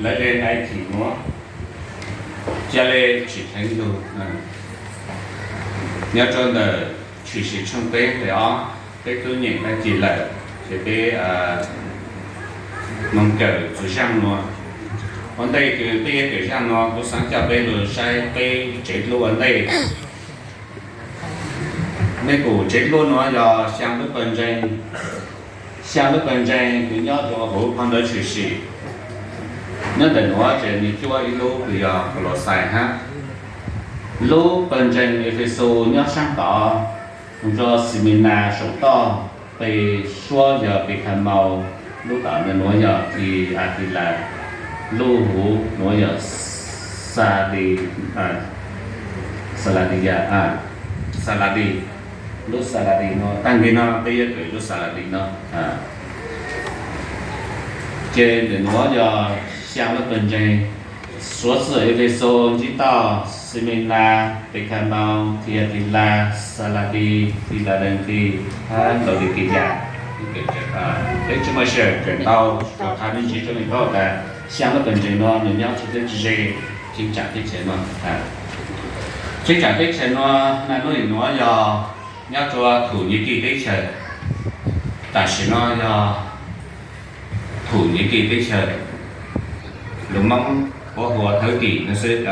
Lawv le nai thim nuav ca le tsim dheev lug. Nyob rua ntawm Tshwm Sim tshooj peb nqe ob, peb tub nyeem tag kis lawm, ces peb moog kawm txug zaaj nuav. Ua ntej kws peb yuav kawm zaaj nuav, kuv xaav coj peb lug saib peb tsev dlub ua ntej. Mej pum tsev dlub nuav yog xyaa lub pawg ntseeg, xyaa lub pawg ntseeg kws nyob rua huv phau ntawv Tshwm Sim. Nyob ntawm nuav ces nwg cuab ib lub kws yog Kolauxais hab. Lub pawg ntseeg Efexus nyob saab tod, moog rua Ximinas saum toj, peg suab yog Pekamaus, lub tom ntawm nuav yog Thiatilas, lub huv nuav yog Xadi, Xaladi, Xaladi, lub Xaladi nuav. Tag nrho nuav peb yuav kawm lub Xaladi nuav. Ces ntawm nuav yog xyaa lub pawg ntseeg, suav txij Efexus ntsib tau Ximinas, Pekamaus, Thiatilas, Xaladi, Filadelfi hab Laudikeyas. Peb tsi muaj sij hawm kawm ntau, rua qhov nwg ntsib rua nwg paub tas xyaa lub pawg ntseeg nuav nwg nyob tsi teb tsi ze. Cheeb tsam teb chaws nuav, cheeb tsam teb chaws nuav, naj nub nim nuav yog nyob rua Thum Nyij Kis teb chaws. Tam sim nuav yog Thum Nyij Kis teb chaws, lug Moob puab hu ua Thawb Kis nuav xwb.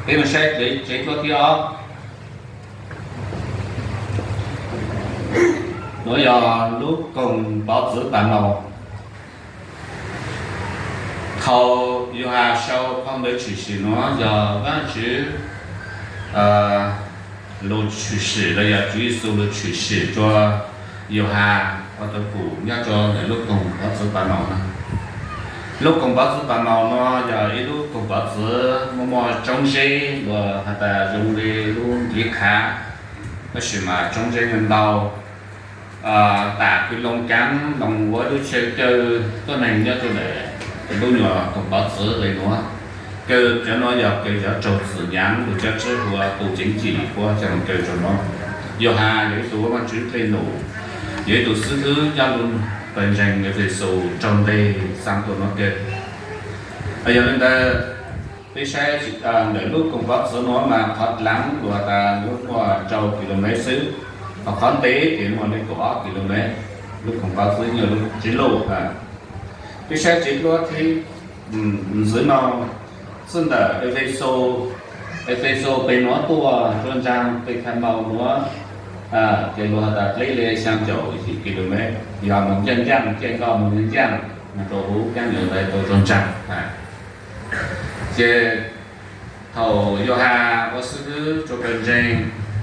Peb moog saib tsev dlub thib ob. Nuav yog lub koog pov txwv Pamaus. Thaus Yauhas sau phau ntawv Tshwm Sim nuav yog Vaajtswv lug tshwm sim los yog Tswv Yexus lug tshwm sim rua Yauhas ua tau pum nyob rua ntawm lub koog pov txwv Pamaus nuav. Lub koog pov txwv Pamaus nuav yog ib lub koog pov txwv muaj muaj tsoob zeb, luas has tas zoo li lub ntiv qhav, tab sis mas tsoob zeb ntau, tam kws loo kaav loo ua lub chaw kaw tuab neeg nyob rua ntawm lub nyuas koog pov txwv le nuav. Kaw cov nuav yog kaw cov raug txim nyaav, lug cov tswv hu ua tub ceev cim puab coj lug kaw rua nuav. Yauhas yog ib tug vaaj tswv dlej num, yog ib tug xib hwb nyob lub pawg ntseeg Efexus raug nteg xaa tuaj nuav kaw. Yog le ntawd, peb saib ntawm lub koog pov txwv nuav mas qhov dlaav lug tas muaj rau kilomev xwb, hos qhov ntev ces muaj le kaum ob kilomev. Lub koog pov txwv nyuaj lub tsev luj. Peb saib tsev dlub thib ntxiv nuav, txij ntawm Efexus, Efexus peg nuav tuaj rua ntsaag Pekamaus nuav, ces lug has tas dleb le xyaa caum yim kilomev, yog moog ncaaj ncaaj, caij nkoj moog ncaaj ncaaj, moog rua huv kaab nyuv ntawd tau rua ntsaag. Ces thaus Yauhas ua xib hwb rua pawg ntseeg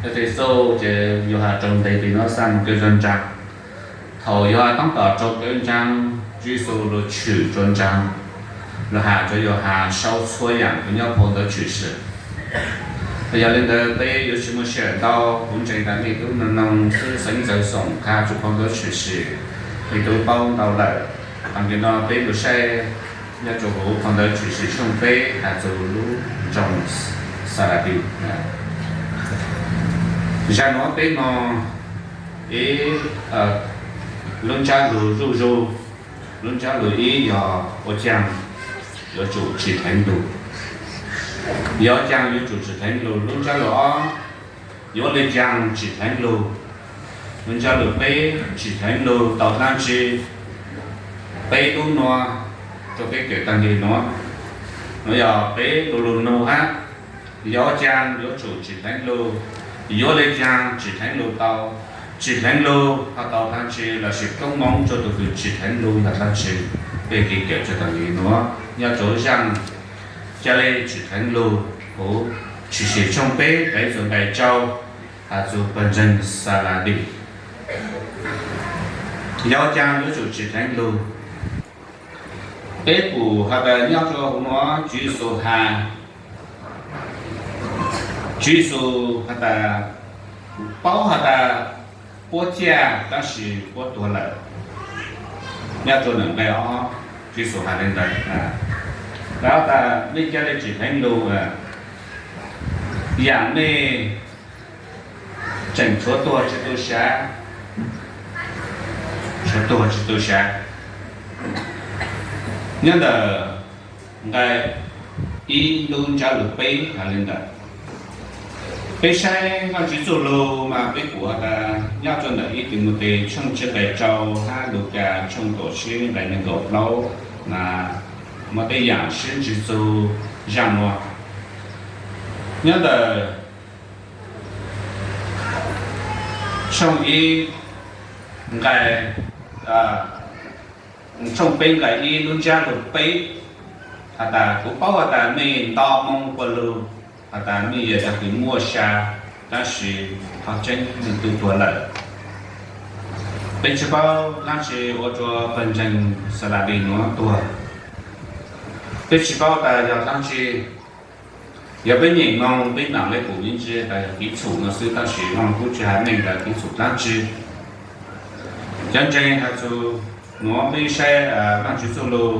Efexus ces Yauhas raug nteg peg nuav xaa moog kaw rua ntsaag. Thaus Yauhas taab tom raug kaw ntsaag, Tswv Yexus lug tshwm rua ntsaag, lug has rua Yauhas sau txhua yaam kws nyob phau ntawv Tshwm Sim. Yog le ntawd peb yuav tsi muaj sij hawm ntau, kuv ntseeg tas mej tub noog noog xwb, xeev ntxawv xoom qha txug phau ntawv Tshwm Sim, mej tub paub ntau lawm. Thaus kws no peb lug saib nyob rua huv phau ntawv Tshwm Sim tshooj peb has txug lub nroog Xaladis. Zag nuav peb moog ib lub ntsab lug zuj zug. Lub ntsab lug ib yog ua caag yuav tsum tsim dheev lug. Yog ua caag yuav tsum tsim dheev lug. Lub ntsab lug ob, yuav le caag tsim dheev lug. Lub ntsab lug peb, tsim dheev lug tau dlaab tsi. Peb lub nuav rua peb kawm taag le nuav, nuav yog peb lu lug nug hab. Yog ua caag yuav tsum tsim dheev lug, yuav le caag tsim dheev lug tau, tsim dheev lug ho tau dlaab tsi lossis koob moov rua tug kws tsim dheev lug yog dlaab tsi. Peb kev kawm tsuas taag le nuav nyob rua zaaj ca le tsim dheev lug huv Tshwm Sim tshooj peb nqe txug nqe rau has txug pawg ntseeg Xaladis. Yog ua caag yuav tsum tsim dheev lug? Peb pum has tas nyob rua huv nuav Tswv Yexus has, Tswv Yexus has tas, paub has tas puab ciaj tab sis puab tuag lawm. Nyob rua nqe ob Tswv Yexus has le ntawd. Lawv has tas mej ca le tsim dheev lug, yaam mej tseem tshuav tuag tsi tu sav, tshuav tuag tsi tu sav. Nyob ntawm nqai ib lub ntsab lus peb hais li ntawd. Peb saib Vajtswv txuj lug mas peb pum has tas nyob rua ntawm ib Timautes tshooj tsib nqai rau hab Lukas tshooj kaum tsib nqai neeg nkaum plaub mas muaj tej yaam sib ntsib txug zaaj nuav. Nyob ntawm tshooj ib nqai, tshooj peb nqai ib lub ntsab lus peb has tas, kuv paub has tas mej nto moo quas lug, has tas mej yog cov kws muaj sa, tab sis qhov tseeb mej tub tuag lawm. Peb tsi paub dlaab tsi ua rua pawg ntseeg Xalalis nuav tuag. Peb tsi paub tas yog dlaab tsi. Yog peb nyeem moo peb mam le pum ib ntsis tas yog kev txhum no xwb, tab sis Vaaj Lug Kub tsi has meej tas kev txhum dlaab tsi. Cov ntseeg has txug nuav peb saib Vaajtswv txuj lug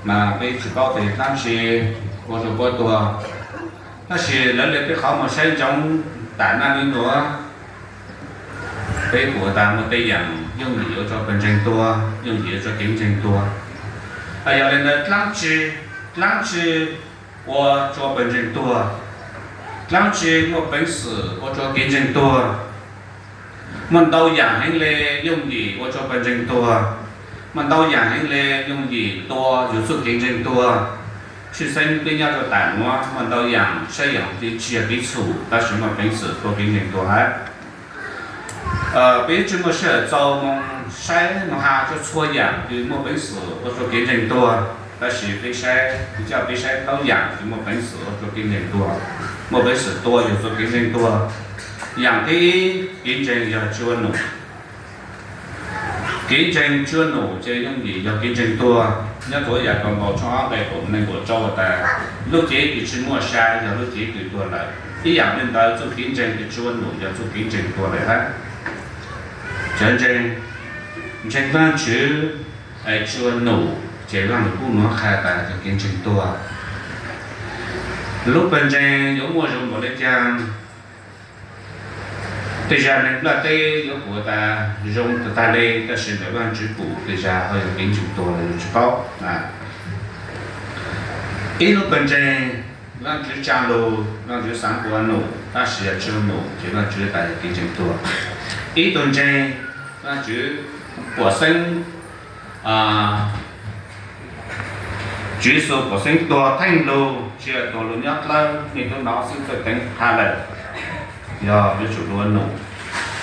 mas peb tsi paub tas dlaab tsi ua rua puab tuag. Tab sis lawv le peb qhov muag saib ntsoov tas naj nub nuav, peb pum tas muaj tej yaam yooj yim ua rua pawg ntseeg tuag, yooj yim ua rua kev ntseeg tuag. Yog le ntawd dlaab tsi, dlaab tsi ua rua pawg ntseeg tuag? Dlaab tsi muaj peev xwm ua rua kev ntseeg tuag? Muaj ntau yaam heev le yooj yim ua rua pawg ntseeg tuag. Muaj ntau yaam heev le yooj yim tua yug txuj kev ntseeg tuag. Tshwj xeeb peb nyob rua taam nuav muaj ntau yaam saib yaam tsi yog kev txhum tab sis muaj peev xwm tua kev ntseeg tuag hab. Peb tsi muaj sij hawm txaus moog saib moog has rua txhua yaam kws muaj peev xwm ua rua kev ntseeg tuag, tab sis peb saib, coj peb saib plaub yaam kws muaj peev xwm ua rua kev ntseeg tuag, muaj peev xwm tua yug txuj kev ntseeg tuag. Yaam thib ib, kev ntseeg yog tsi ua num. Kev ntseeg tsi ua num ces yooj yim yog kev ntseeg tuag. Nyob rua Yakaunpaus tshooj ob nqai kaum neeg kaum rau has tas, lub cev kws tsi muaj sa yog lub cev kws tuag lawm. Ib yaam le ntawd txuj kev ntseeg kws tsi ua num yog txuj kev ntseeg tuag lawm hab. Cov ntseeg, ntseeg Vaajtswv es tsi ua num ces Vaaj Lug Kub nuav qha tas yog kev ntseeg tuag. Lub pawg ntseeg yuav muaj zoo npaum le caag? Tej zag neeg nplaj teb yuav pum tas zoo tag tag le, tab sis ntawm Vaajtswv pum tej zag ho yog kev ntseeg tuag los yog tsi paub. Ib lub pawg ntseeg, Vaajtswv tsaa lug, Vaajtswv xaav ua num, tab sis yog tsi ua num ces Vaajtswv tas yog kev ntseeg tuag. Ib tug ntseeg, Vaajtswv puam xeeb, Tswv Yexus puam xeeb tuag theej lug, tsi yog tuag lug nyob dlawb, mej tub nov xwb txawj teev qha lawm, yog yuav tsum lug ua num.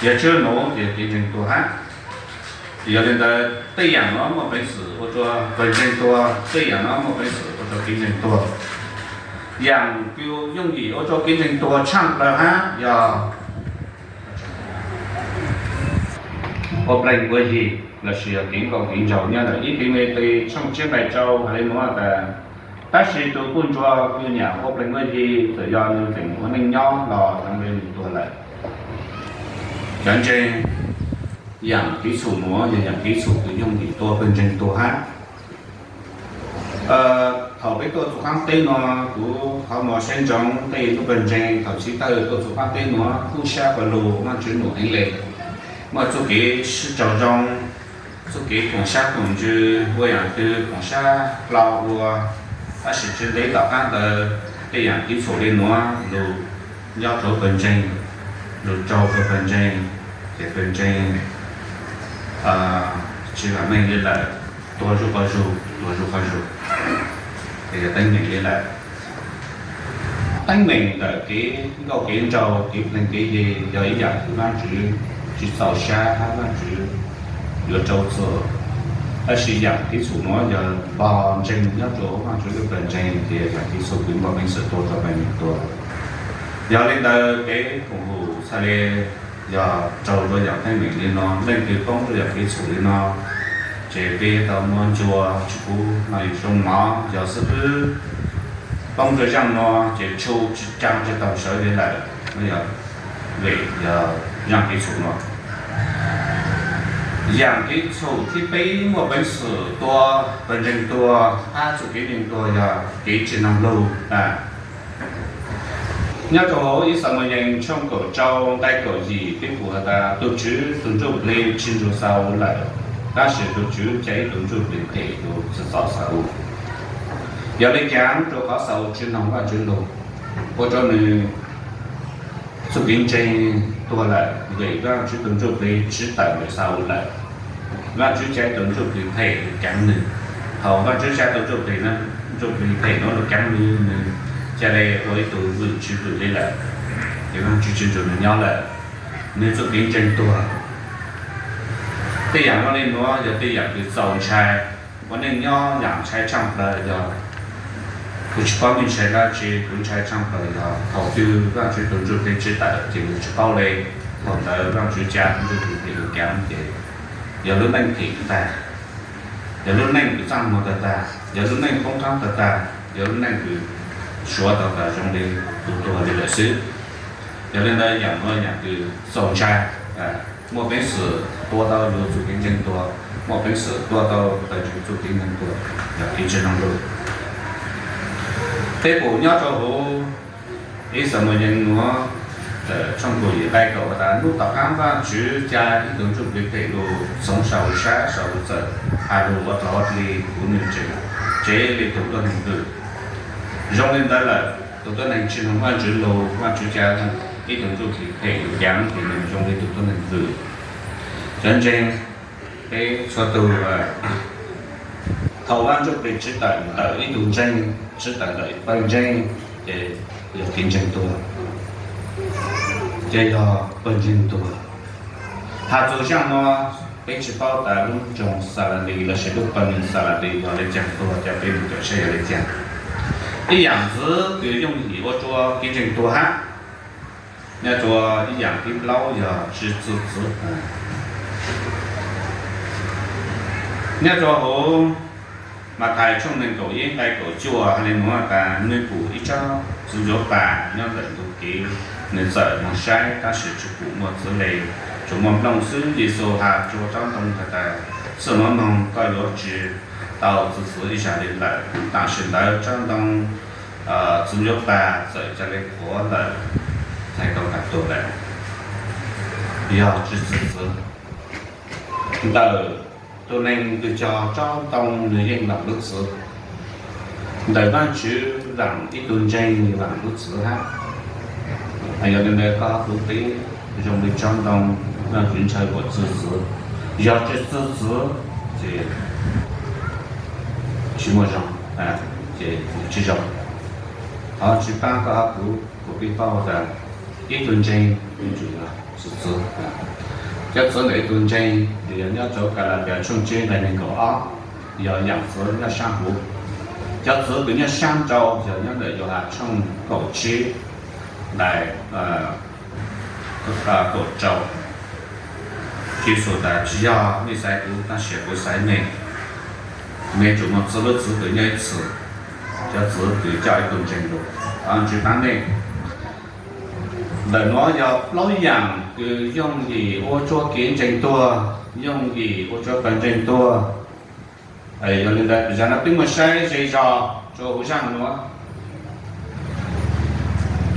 Yog tsi ua num ces kev ntseeg tuag hab. Yog le ntawd tej yaam nuav muaj peev xwm ua rua pawg ntseeg tuag, tej yaam nuav muaj peev xwm ua rua kev ntseeg tuag. Yaam kws yooj yim ua rua kev ntseeg tuag tshaaj plawg hab yog ua pleeg ua yig lossis yog kev nkauj kev nraug. Nyob ntawm ib Timautes tshooj tsib nqai rau has le nuav tas, tab sis tug kuj ntsuag kws nyam ua pleeg ua yig, txawm yog nws tseem ua neej nyob los zoo le nws tuag lawm. Cov ntseeg, yaam kev txhum nuav yog yaam kev txhum kws yooj yim tua pawg ntseeg tuag hab. Thaum peb tuaj txug qaab teb nuav, kuv qhov muag saib ntsoov tej lub pawg ntseeg thaum chiv tawm tuaj txug qaab teb nuav kub sab pawg lug Vaajtswv num heev le, muaj txuj kev sib raug zoo, txuj kev koom sab koom ntsws, ua yaam twg koom sab hlo ua. Tab sis tsis ntev tom qaab ntawd, tej yaam kev txhum le nuav lug nyob rua pawg ntseeg, lug raug rua pawg ntseeg, ces pawg ntseeg tsis vam meej le lawm, tuag zuj quas zug, tuag zuj quas zug, ces yog teeb meem le lawm. Teeb meem ntawm kev nkauj kev nraug, kev pleeg kev yig yog ib yaam kws Vaajtswv tsis txaus sab hab Vaajtswv yuav rau txim. Tab sis yaam kev txhum nuav yog npog ntseeg nyob rua Vaajtswv lub pawg ntseeg, ces yog yaam kev txhum kws muaj peev xwm tua rua pawg ntseeg tuag. Yog le ntawd kev koom haum txhaj le yog raug rua yaam teeb meem le nuav, leej twg poob rua yaam kev txhum le nuav, ces peb tau muab ntsuas tsis pub noj yus zoo mov, yog xib fwb poob rua zaaj nuav ces tshu tsis raa tsis tau sawv le lawm, yog vim yog zaaj kev txhum nuav. Yaam kev txhum thib peb muaj peev xwm tua pawg ntseeg tuag hab txuj kev ntseeg tuag yog kev tsis noog lug. Nyob rua huv ib Xamuyees tshooj kaum rau nqai kaum yim peb pum has tas, tug Tswv tug Ntuj Plig tsis nrug Xaus lawm. Tab sis tus Tswv ca ib tug ntsuj plig phem rau txhua txom Xaus. Yog li cas? Rau qhov Xaus tsis mloog Vajtswv lus, ua rau nws txuj kev ntseeg tuag lawm, vim Vajtswv tus ntsuj plig tsis tawm ntawm Xaus lawm. Vajtswv ca ib tug ntsuj plig phem los ceev nws. Thaum Vajtswv ca tus ntsuj plig, ntsuj plig phem no los ceev nws, nws ca le ua ib tug vwm tsis vwm li lawm, ces Vajtswv tsis nrog nws nyob lawm, nws txuj kev ntseeg tuag. Tej yam no li nuav yog tej yam kws txaus ntshai. Ua neej nyob yam ntshai tshaj plaws yog, kuv tsis paub nej ntshai dab tsi, kuv ntshai tshaj plaws yog thaum twg Vajtswv tus ntsuj plig tsis tawm ces yus tsis paub li. Thaum ntawd Vajtswv ca tus ntsuj plig phem los ceev ces yog lub neej phem tag, yog lub neej kws txaj muag tag tag, yog lub neej poob qab tag tag, yog lub neej kws suav tau tas zoo li tus tuag li lawm xwb. Yog li ntawd yam no yam kws txaus ntshai, muaj peev xwm tua tau yus txuj kev ntseeg tuag, muaj peev xwm tua tau tas yus txuj kev ntseeg tuag, yog kev tsis mloog lus. Peb pum nyob rau huv ib Xamuyees nuav, tshooj kaum yim nqai kaum has tas, hnub tom qab Vajtswv ca ib tug ntsuj plig phem lug txhoov Xaus sab, Xaus txawm has lug ua dlov ua dlig huv nws tsev li tus tuab neeg vwm. Zoo li ntawd lawm, tus tuab neeg tsis mloog Vajtswv lug, Vajtswv ca ib tug ntsuj plig phem lug ceev ces nws zoo li tus tuab neeg vwm. Cov ntseeg, peb txhua tug, thaum Vajtswv ntsuj plig tsis tawm ntawm ib tug ntseeg, tsis tawm ntawm pawg ntseeg, ces yog kev ntseeg tuag, ces yog pawg ntseeg tuag. Has txug zaaj no, peb tsis paub tas lub nroog Xaladis lossis lub pawg neeg Xaladis yog li caag tuag, cov peb mus cov saib yog li caag. Ib yaam ntxiv kws yooj yim ua rua kev ntseeg tuag hab, nyob rua ib yaam thib plaub yog tsi txwv txwv. Nyob rua huv Mathais tshooj neeg kaum ib nqai kaum cuaj has le nuav tas, nwg pum ib tsob txiv ncuav pas nyob ntawm ntug kev, nwg txawm moog saib tab sis tsi pum muaj txwv le, tsuas muaj nplooj xwb. Yexus has rua tsob ntoo has tas, txwj nuav moog, koj yuav tsi tau txwv txwv ib zag le lawm. Tam sim ntawd tsob ntoo txiv ncuav pas txawm ca le qhuav lawm, txhais tau tas tuag lawm, yog tsi txwv txwv. Ntawm tug neeg kws cog tsob ntoo nwg yeej laam lub txwv. Ntawm Vaajtswv laam ib tug ntseeg laam lub txwv hab. Yog le ntawd koj kuv peb zoo le tsob ntoo, Vaajtswv ntshaw kuas txwv txwv. Yog tsi txwv txwv ces tsi muaj zoo, ces tsi zoo. Thov Vajtswv paab koj kuv, kuv peb paub tas ib tug ntseeg yuav tsum txwv txwv. Cov txwv ntawm ib tug ntseeg yog nyob rau Kalatias tshooj tsib nqai neeg kaum ob, yog yaam txwv nyob saab huv. Cov txwv kws nyob saab nrau yog nyob ntawm Yauhas tshooj kaum tsib nqai kaum rau. Tswv Yexus tas, tsi yog mej xaiv kuv tab sis kuv xaiv mej. Mej tsum moog txwv lub txwv kws nyob ib txhis, cov txwv kws coj ib tug ntseeg lug. Tswv paab mej. Ntawm nuav yog plaub yaam kws yooj yim ua rua kev ntseeg tuag, yooj yim ua rua pawg ntseeg tuag. Yog li ntawd zag no peb muaj saib ze zog rua huv zaaj nuav.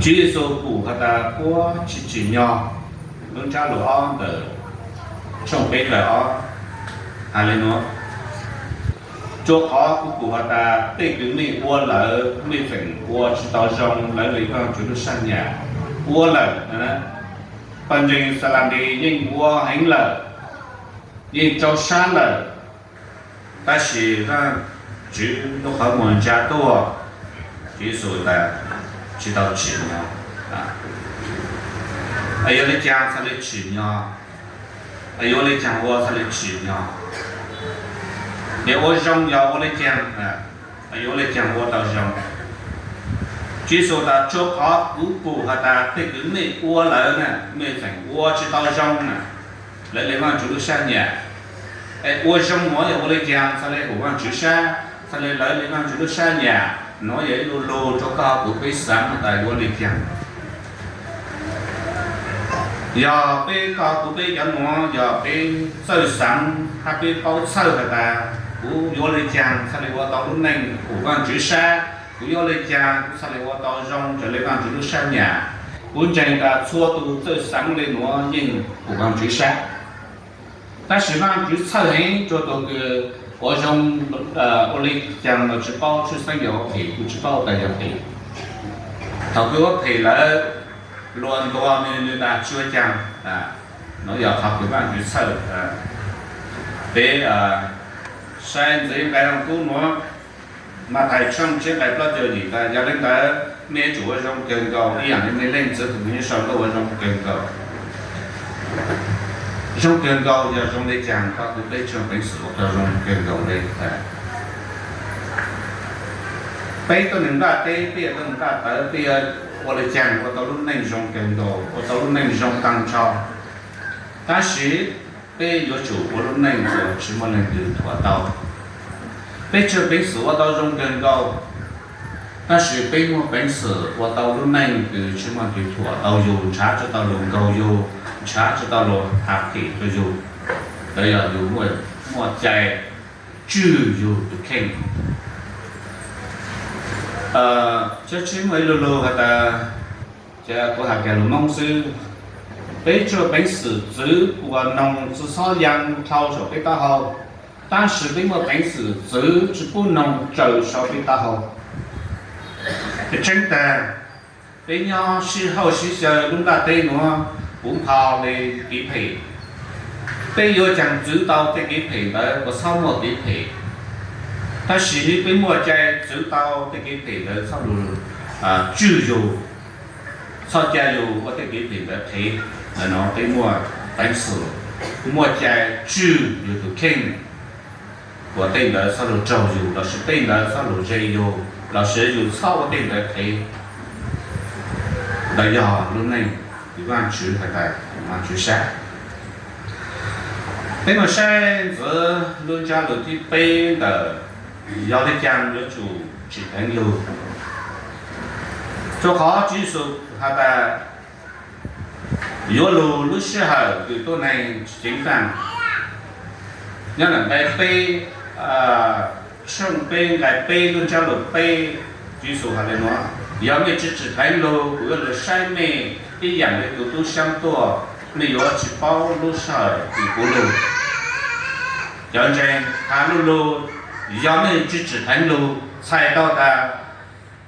Tswv Yexus pum has tas puab tsi tsim nyog. Lub ntsab lus ob ntawm tshooj peb nqai ob has le nuav, rua qhov kuv pum has tas tej kws mej ua lawm mej tseem ua tsi tau zoo lawv le Vaajtswv lub sab nyam. Ua lawm, pawg ntseeg Xaladis yeej ua heev lawm, yeej rau sab lawm, tab sis Vaajtswv lub qhov muag ntsa tuaj. Tswv Yexus tas tsi tau tsim nyog. Yog le caag txhad le tsim nyog? Yuav le caag ua txhad le tsim nyog? Yog ua zoo yog ua le caag? Yuav le caag ua tau zoo? Tswv Yexus tas rua qhov kuv pum has tas tej kws mej ua lawm na mej tseem ua tsi tau zoo na lawv le Vaajtswv lub sab nyam. Es ua zoo nuav yog ua le caag txhad le pum Vaajtswv sab, txhad le lawv le Vaajtswv lub sab nyam? Nuav yog ib lu lug rua koj kuv peb xaav tas yuav le caag. Yog peb koj kuv peb cov nuav yog peb txawj xaav hab peb paub txhawj has tas kuv yuav le caag txhad le ua tau lub neej pum Vaajtswv sab, kuv yuav le caag kuv txhad le ua tau zoo raws le Vaajtswv lub sab nyam. Kuv ntseeg tas txhua tug txawj xaav le nuav yeej pum Vaajtswv sab. Tab sis Vaajtswv txhawj heev rua tug kws ua zoo, ua le caag los tsi paub, tshwj xeeb yog ua phem, kuj tsi paub tas yog phem. Thaum kws ua phem lawm, luas ntuas nwg, nwg tas tsi ua caag. Nuav yog qhov kws Vaajtswv txhawj. Peb saib ntxiv nqai Looj Kub nuav, Mathais tshooj tsib nqai plaub caug yim tas, yog le ntawd mej yuav tsum ua zoo kawg nkaus ib yaam le mej Leej Txiv tus kws nyob sau ntuj ua zoo kawg nkaus. Zoo kawg nkaus yog zoo le caag, koj kuj peb tshooj peev xwm ua tau zoo kawg nkaus le. Peb tuab neeg nplaj teb, peb yog tuab neeg nplaj tawv, peb yuav ua le caag ua tau lub neej zoo kawg nkaus, ua tau lub neej zoo taag nrho. Tab sis peb yuav tsum ua lub neej uas tsi muaj leej twg thuam tau. Peb tshooj peev xwm ua tau zoo kawg nkaus, tab sis peb muaj peev xwm ua tau lub neej kws tsi muaj leej twg thuam tau yug, nrhav tsi tau luag nkaug yug, nrhav tsi tau luag has phim rua yug. Ntawd yog yug muaj cai tswj yug tus kheej. Tsi muaj ib lu lug has tas, kuv has kag lus Moob xwb. Peb tshooj peev xwm txwv puas noog tsi xob yaa dhau saum peb taub hau, tab sis peb muaj peev xwm txwv tsi pub noog tsaws saum peb taub hau. Tseeb tag, peb nyob sib hauj sib xyaw lub nplaj teb nuav puv npho le kev phem. Peb yuav caag txwv tau tej kev phem ntawd kuas txhob muaj kev phem, tab sis peb muaj cai txwv tau tej kev phem ntawd txhob lug tswj yug, txhob ca yug ua tej kev phem ntawd qhev. Ntawm no peb muaj peev xwm, muaj cai tswj yug tus kheej, kuas tej ntawd txhob lug raug yug lossis tej ntawd txhob lug ze yug lossis yug txhob ua tej ntawd qhev. Ntawd yog lub neej kws Vaajtswv has tas, Vaajtswv sab. Peb mus saib ntxiv lub ntsab lug thib peb ntawm yog le caag yuav tsum tsim dheev lug. Rua qhov Tswv Yexus has tas, yuav lug lub sij hawm kws tuab neeg tsi ceev faj. Nyob ntawm nqai peb, tshooj peb nqai peb lub ntsab lug peb, Tswv Yexus has le nuav, yog mej tsi tsim dheev lug, kuv yuav lug saib mej ib yaam le tus tub sab tuaj, mej yuav tsi paub lub sij hawm kws kuv lug. Cov ntseeg has lu lug, yog mej tsi tsim dheev lug txhais tau tas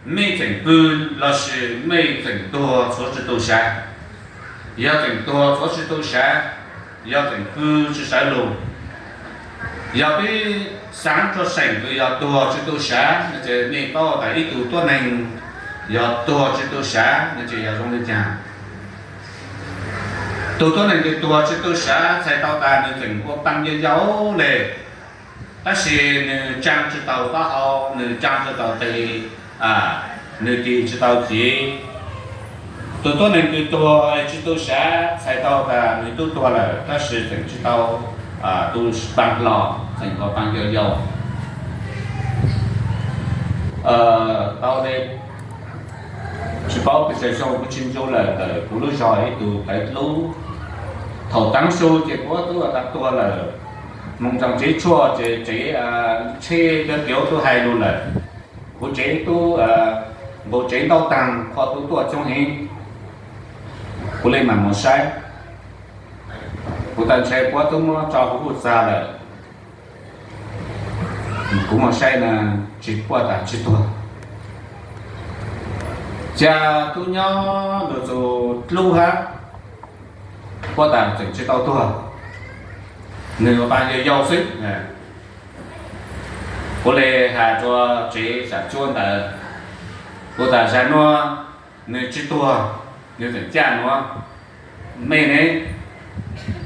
mej tseem pw lossis mej tseem tuag tshuav tsi tu sav. Yog tseem tuag tshuav tsi tu sav, yog tseem pw tsi sawv lug. Yog peb xaav rua seem kws yog tuag tsi tu sav no ces mej paub tas ib tug tuab neeg yog tuag tsi tu sav no ces yog zoo le caag. Tug tuab neeg kws tuag tsi tu sav txhais tau tas nwg tseem ua paa yau yau le, tab sis nwg tsaa tsi tau taub hau, nwg tsaa tsi tau tes, nwg tig tsi tau civ. Tug tuab neeg kws tuag tsi tu sav txhais tau tas nwg tub tuag lawm tab sis tseem tsi tau tu paa hlo, tseem ua paa yau yau. Tau le tsi paub pes tsawg xyoo kuv tsi ntsoov lawm, ntawm kuv lub zog ib tug tawv dlub. Thaum taag su ces puab tub tas tuag lawm. Moog txog tsev tshuaj ces tsev tsheb cov tiav tub hais lug lawm. Kuv tsev tub nqus tsev ntaub taag, qhov tub tuaj coob heev. Kuv le maam moog saib, kuv tas ntshai puab tub muab tso huv huj txag lawm. Kuv moog saib na, tsi, puab tas tsi tuag. Ca tub nyob lug txug dlub hab, puab tas tseem tsi tau tuag, nwg ua paa yau yau xwb. Kuv le has rua tsev xaam cuab ntawd, kuv tas zag nuav nwg tsi tuag, nwg tseem caj nuav. Mej ne,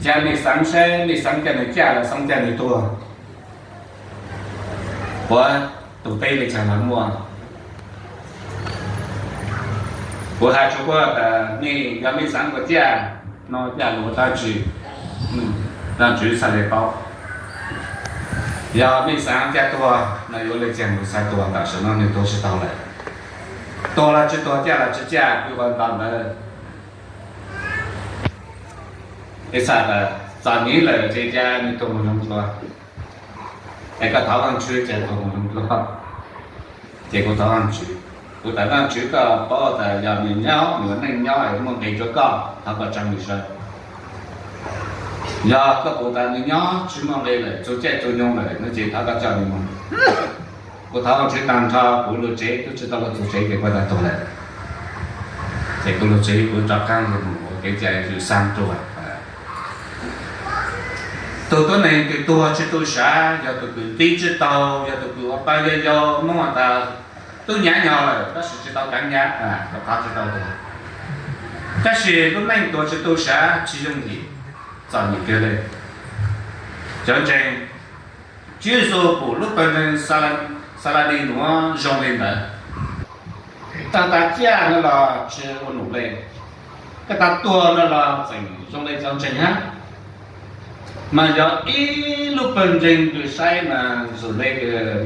ca mej xaav saib, mej xaav ca nwg caj los xaav ca nwg tuag? Puab tug teb le caag los muaj. Kuv has rua puab tas mej, yog mej xaav ua caj, noj caj lug dlaab tsi, Vaajtswv txhaj le paub. Yog mej xaav ca tuag no yuav le caag lug xaav tuag, tam sim no nwg tuag tsi tau lawm. Tuag los tsi tuag, caj los tsi caj, kws ua nto ntawd. Ib txha tas txom nyem lawm ces ca nwg tuag moog zoo dlua. Es koj thov Vaajtswv ca tuag moog zoo dlua. Ces kuv thov Vaajtswv, kuv tas Vaajtswv, koj paub tas yog nwg nyob, nwg ua neej nyob es muaj nqis rua koj, thov koj tsaa nwg sawv. Yog koj pum tas nws nyob tsis muaj nqe lawm, txug caij txug nyoog lawm no ces thov koj coj nws mus. Kuv thov Vajtswv tag nrho, kuv lug tsev kuv tsis tau lug txug tsev ces kuv tau tuag lawm. Ces kuv lug tsev kuv rov qaab lug ua kev cai lug xaa rua. Tug tuab neeg kws tuag tsis tu sav, yog tug kws nti tsis taug, yog tug kws ua pa yau yau, Moob has tas tub nyab nyog lawm tab sis tsis tau kaav nyab, rov qaab tsis tau tuag. Tab sis lub neej tuag tsis tu sav tsis yooj yim, txom nyem kawg le. Cov ntseeg, Tswv Yexus pum lub pawg ntseeg Xalanis nuav zoo le ntawd. Taag tas ciaj no los tsis ua num le, taag tas tuag no los tseem zoo le cov ntseeg hab. Mas yog ib lub pawg ntseeg kws saib mas zoo le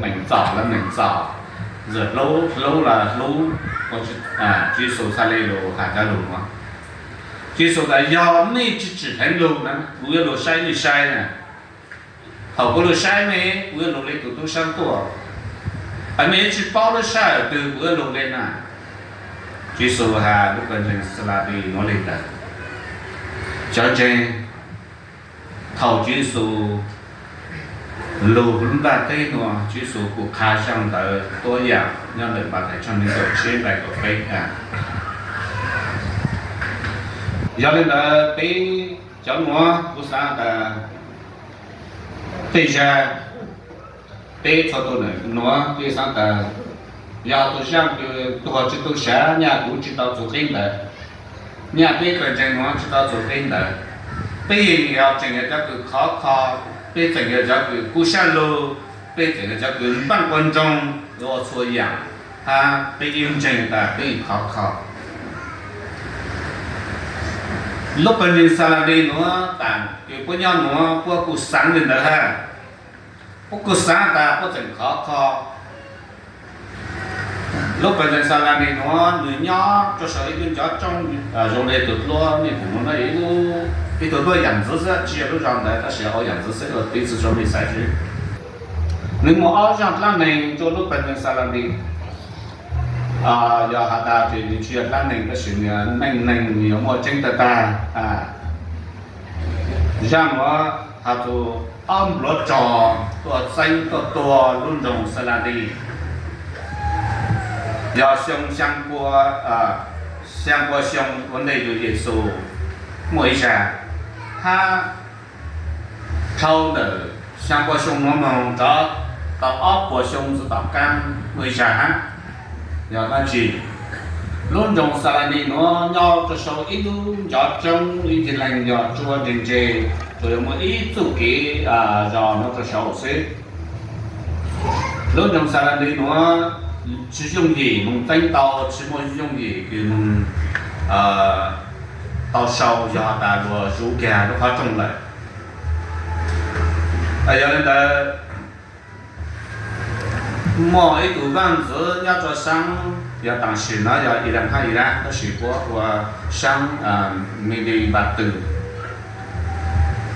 meem txom los meem txom, zoo hlub hlub los hlub. Tswv Yexus txhaj le lug has cov lug nuav. Tswv Yexus tas yog mej tsis tsim dheev lug na, kuv yuav lug saib mej saib na. Thaum kuv lug saib mej, kuv yuav lug le tug tub saab tuaj. Mej yuav tsis paub lub sij hawm twg kuv yuav lug le na. Tswv Yexus has lub pawg ntseeg Xalanis nuav le ntawd. Cov ntseeg, thaum Tswv Yexus lug lub nplaj teb nuav, Tswv Yexus kuj qha zaj ntawd tuab yaam nyob ntawm Mathais tshooj neeg nkaum tshiab nqai kaum peb. Yog le ntawd peb cov nuav kuv xaav tas tej zag peb txhua tus nuav peb xaav tas yog tug zaaj kws tuag tsis tu sav, nyaj kuv tsis tau txug qib ntawd, nyaj peb pawg ntseeg nuav tsis tau txug qib ntawd. Peb yeej yog tseem yog cov kws khov kho, peb tseem yog cov kws kub sab lug, peb tseem yog cov kws npaaj ua ntsoog ua txhua yaam, hab peb yeej ntseeg tas peb yeej khov kho. Lub pawg ntseeg Xalanis nuav tas kws puab nyob nuav puab kuj xaav le ntawd hab, puab kuj xaav tas puab tseem khov kho. Lub pawg ntseeg Xalanis nuav nws nyob rua sau ib lub ncov roob zoo le tug duab mej pum nuav, ib tug duab yaam ntxwv xwb, tsis yog lub zog ntawd tab sis ua yaam ntxwv xwb, ua piv txwv rua mej xaiv xwb. Nws muaj ob zaaj dlaab neeg rua lub pawg ntseeg Xalanis. Yog has tas ces nws tsis yog dlaab neeg tab sis nws neej neeg nws yuav muaj tseeb tag tag. Zaaj nuav has txug ob npluav rog tuaj txeeb tuaj tua lub nroog Xalanis. Yog xyoo xyaa pua, xyaa pua xyoo ua ntej yug Yexus muaj ib zag, hab dhau ntawm xyaa pua xyoo nuav moog rov tau ob puas xyoo ntxiv tom qaab muaj ib zag hab. Yog dlaab tsi? Lub nroog Xalanis nuav nyob rua sau ib lub ncov roob ib ncig leeg yog tsua ntse ntse, tsuas yog muaj ib txuj kev zos nuav rua sau xwb. Lub nroog Xalanis nuav tsis yooj yim moog txeeb tau, tsis muaj yooj yim kws moog tau sau yog tas luas zuv kag lub qhov rooj lawm. Yog le ntawd, muaj ib tug vaaj ntxwv nyob rua saab, yog taam sim nuav yog Iran hab Iraq, tab sis puab ua saab Medi Npatw.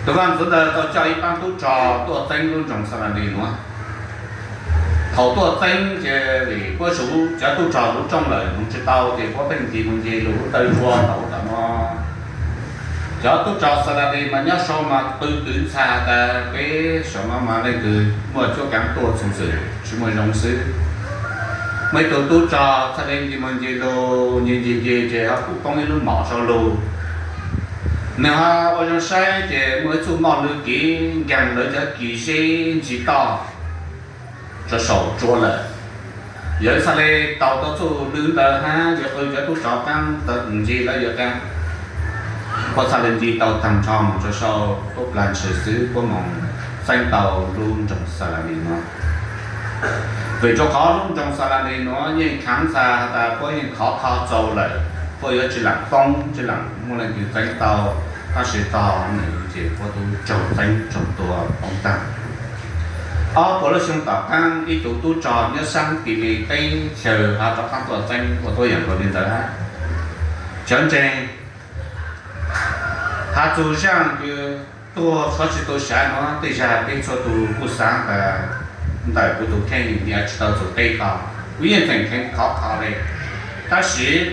Tug vaaj ntxwv ntawd tau coj ib paab tub rog tuaj txeeb lub nroog Xalanis nuav. Thaum tuaj txeeb ces vim puab zuv cov tub rog zuv rooj lawm moog tsis tau ces puab pheej ncig moog ncig lug lub taw tsua tau tom no. Cov tub rog Xalanis mas nyob sau mas qw twv ntxhas tas peb sau no mas leej twg muaj cuab kaav tuaj txug xwm tsis muaj zoo xwb. Muaj ib tug tub rog txhaj le ncig moog ncig lug ncig ncig ncig ces ho pum poob ib lub mom sau lug. Nwg ho ua zoo saib ces muaj ib txuj moj lwg kiv nkaag lawv cov kis zeb ntsis toj rua saum tsua lawm. Yog txhaj le taug tau txuj lwg ntawd hab yuav qw cov tub rog qaab ntawd ncig lawv yuav qaab. Puab txhaj le ncig tau taag nrho moog rua sau tuab plag ntshis xwb puab moog txeeb tau lub nroog Xalanis nuav. Vim rua qhov lub nroog Xalanis nuav yeej khaav ntxhas has tas puab yeej khov kho txaus lawm, puab yuav tsis laam poob tsis laam muaj leej twg txeeb tau, tab sis tog nwg ces puab tub raug txeeb raug tua poob taag. Ob puas lub xyoo tom qaab ib tug tub rog nyob saab Kilis teb chaws ho rov qaab tuaj txeeb ua tuab yaam nkaus le ntawd hab. Cov ntseeg, has txug zaaj kws tuag tshuav tsis tu sav nuav tej zag peb txhua tug kuj xaav tas ntawm kuv tug kheej nws tsis tau txug teb ko, kuv yeej tseem kheev khov kho le, tab sis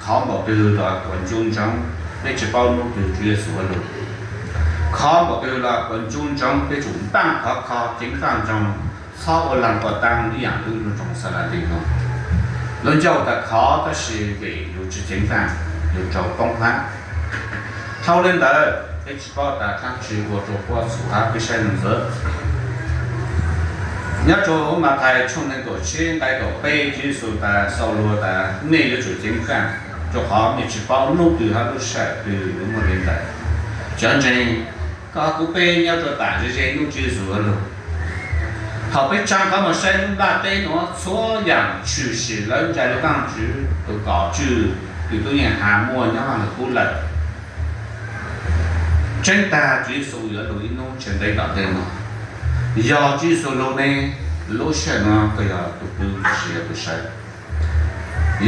khov npaum twg los kuas ncu ntsoov, peb tsis paub hnub twg Tswv Yexus lug. Khov npaum twg los kov ncu ntsoov, peb tsum npaaj khov kho ceev faj ntsoog, txhob ua laag kuas taag ib yaam lub nroog Xas Las Lis nuav. Lub ncauj tas khov tab sis vim yus tsi ceev faj, yus raug poob hab. Dhau le ntawd peb tsi paub tas dlaab tsi ua rua puab txhum hab peb saib nua ntxiv. Nyob rua huv Mathais tshooj neeg kaum tsib nqai kaum peb, Tswv Yexus tas, Xaulus tas, mej yuav tsum ceev faj, rua qhov mej tsi paub nub twg hab lub sij hawm twg yuav muaj le ntawd. Cov ntseeg, koj kuv peb nyob rua tam ze ze nub Tswv Yexus lug. Thaum peb tsaa qhov moog saib lub nplaj teb nuav, txhua yaam tshwm sim lawv ntsais le Vaajtswv tug kaum tswj, kws tub yeej has muaj nyob Vaaj Lug Kub lawm. Tseeb tag Tswv Yexus yuav lug ib nub tsua ntev tom ntej nuav. Yog Tswv Yexus lug ne, lub sij hawm nuav koj yog tug pw lossis yog tug sawv?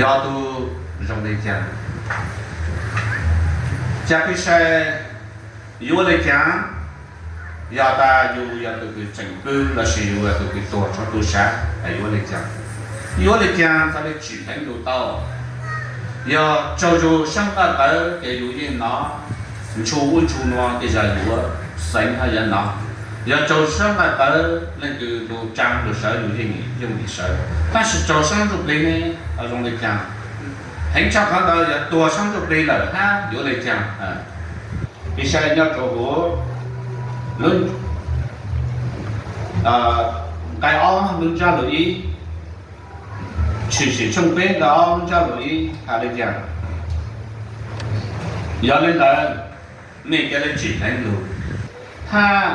Yog tug zoo le caag? Ca peb saib, yuav ua le caag? Yog tas yus yog tug kws tseem pw lossis yus yog tug kws tuag tshua tu sav, yuav ua le caag? Yuav ua le caag txhad le tsim dleev lug tau? Yog tsaug zug saab nqaj tawv ces yus yeej nov, ntshu ub ntshu nua tej zag yuav xeev hab yuav nov. Yog tsaug saab nqaj tawv leej twg lug tsaa lug sawv yus yeej yooj yim sawv, tab sis tsaug saab ntsuj plig ne, zoo le caag? Heev tshaj qhov ntawd yog tuag saab ntsuj plig lawm hab yuav le caag? Peb saib nyob rua huv lub nqai ob lub ntsab lus ib, Tshwm Sim tshooj peb nqai ob lub ntsab lus ib has le caag? Yog le ntawd, mej ca le tsim dleev lug, hab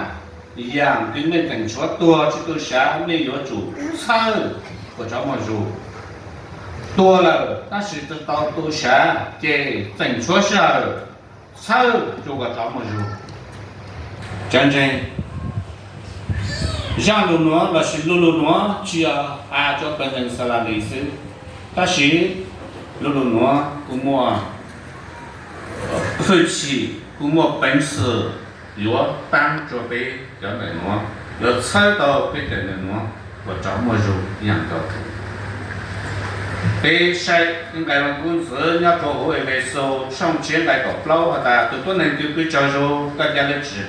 yaam kws mej tseem tshuav tuag tsi tu sav, mej yuav tsum txhawb kom tsov muaj zug. Tuag lawm tab sis tsi tau tu sav ces tseem tshuav sij hawm txhawb rua kom tsov muaj zug. Cov ntseeg, zaj lug nuav lossis lu lug nuav tsi yog has rua pawg ntseeg Xas Las Lis xwb, tab sis lu lug nuav kuj muaj hwj chim, kuj muaj peev xwm yuav paab rua peb cov ntawm nuav, yuav txhawb tau peb cov ntawm nuav kom tsov muaj zug ib yaam nkaus. Peb saib nqai Vaaj Lug Kub ntxiv nyob rua huv Efexus tshooj tshiab nqai kaum plaub has tas, tug tuab neeg kws pw tsaug zug, koj ca le tsim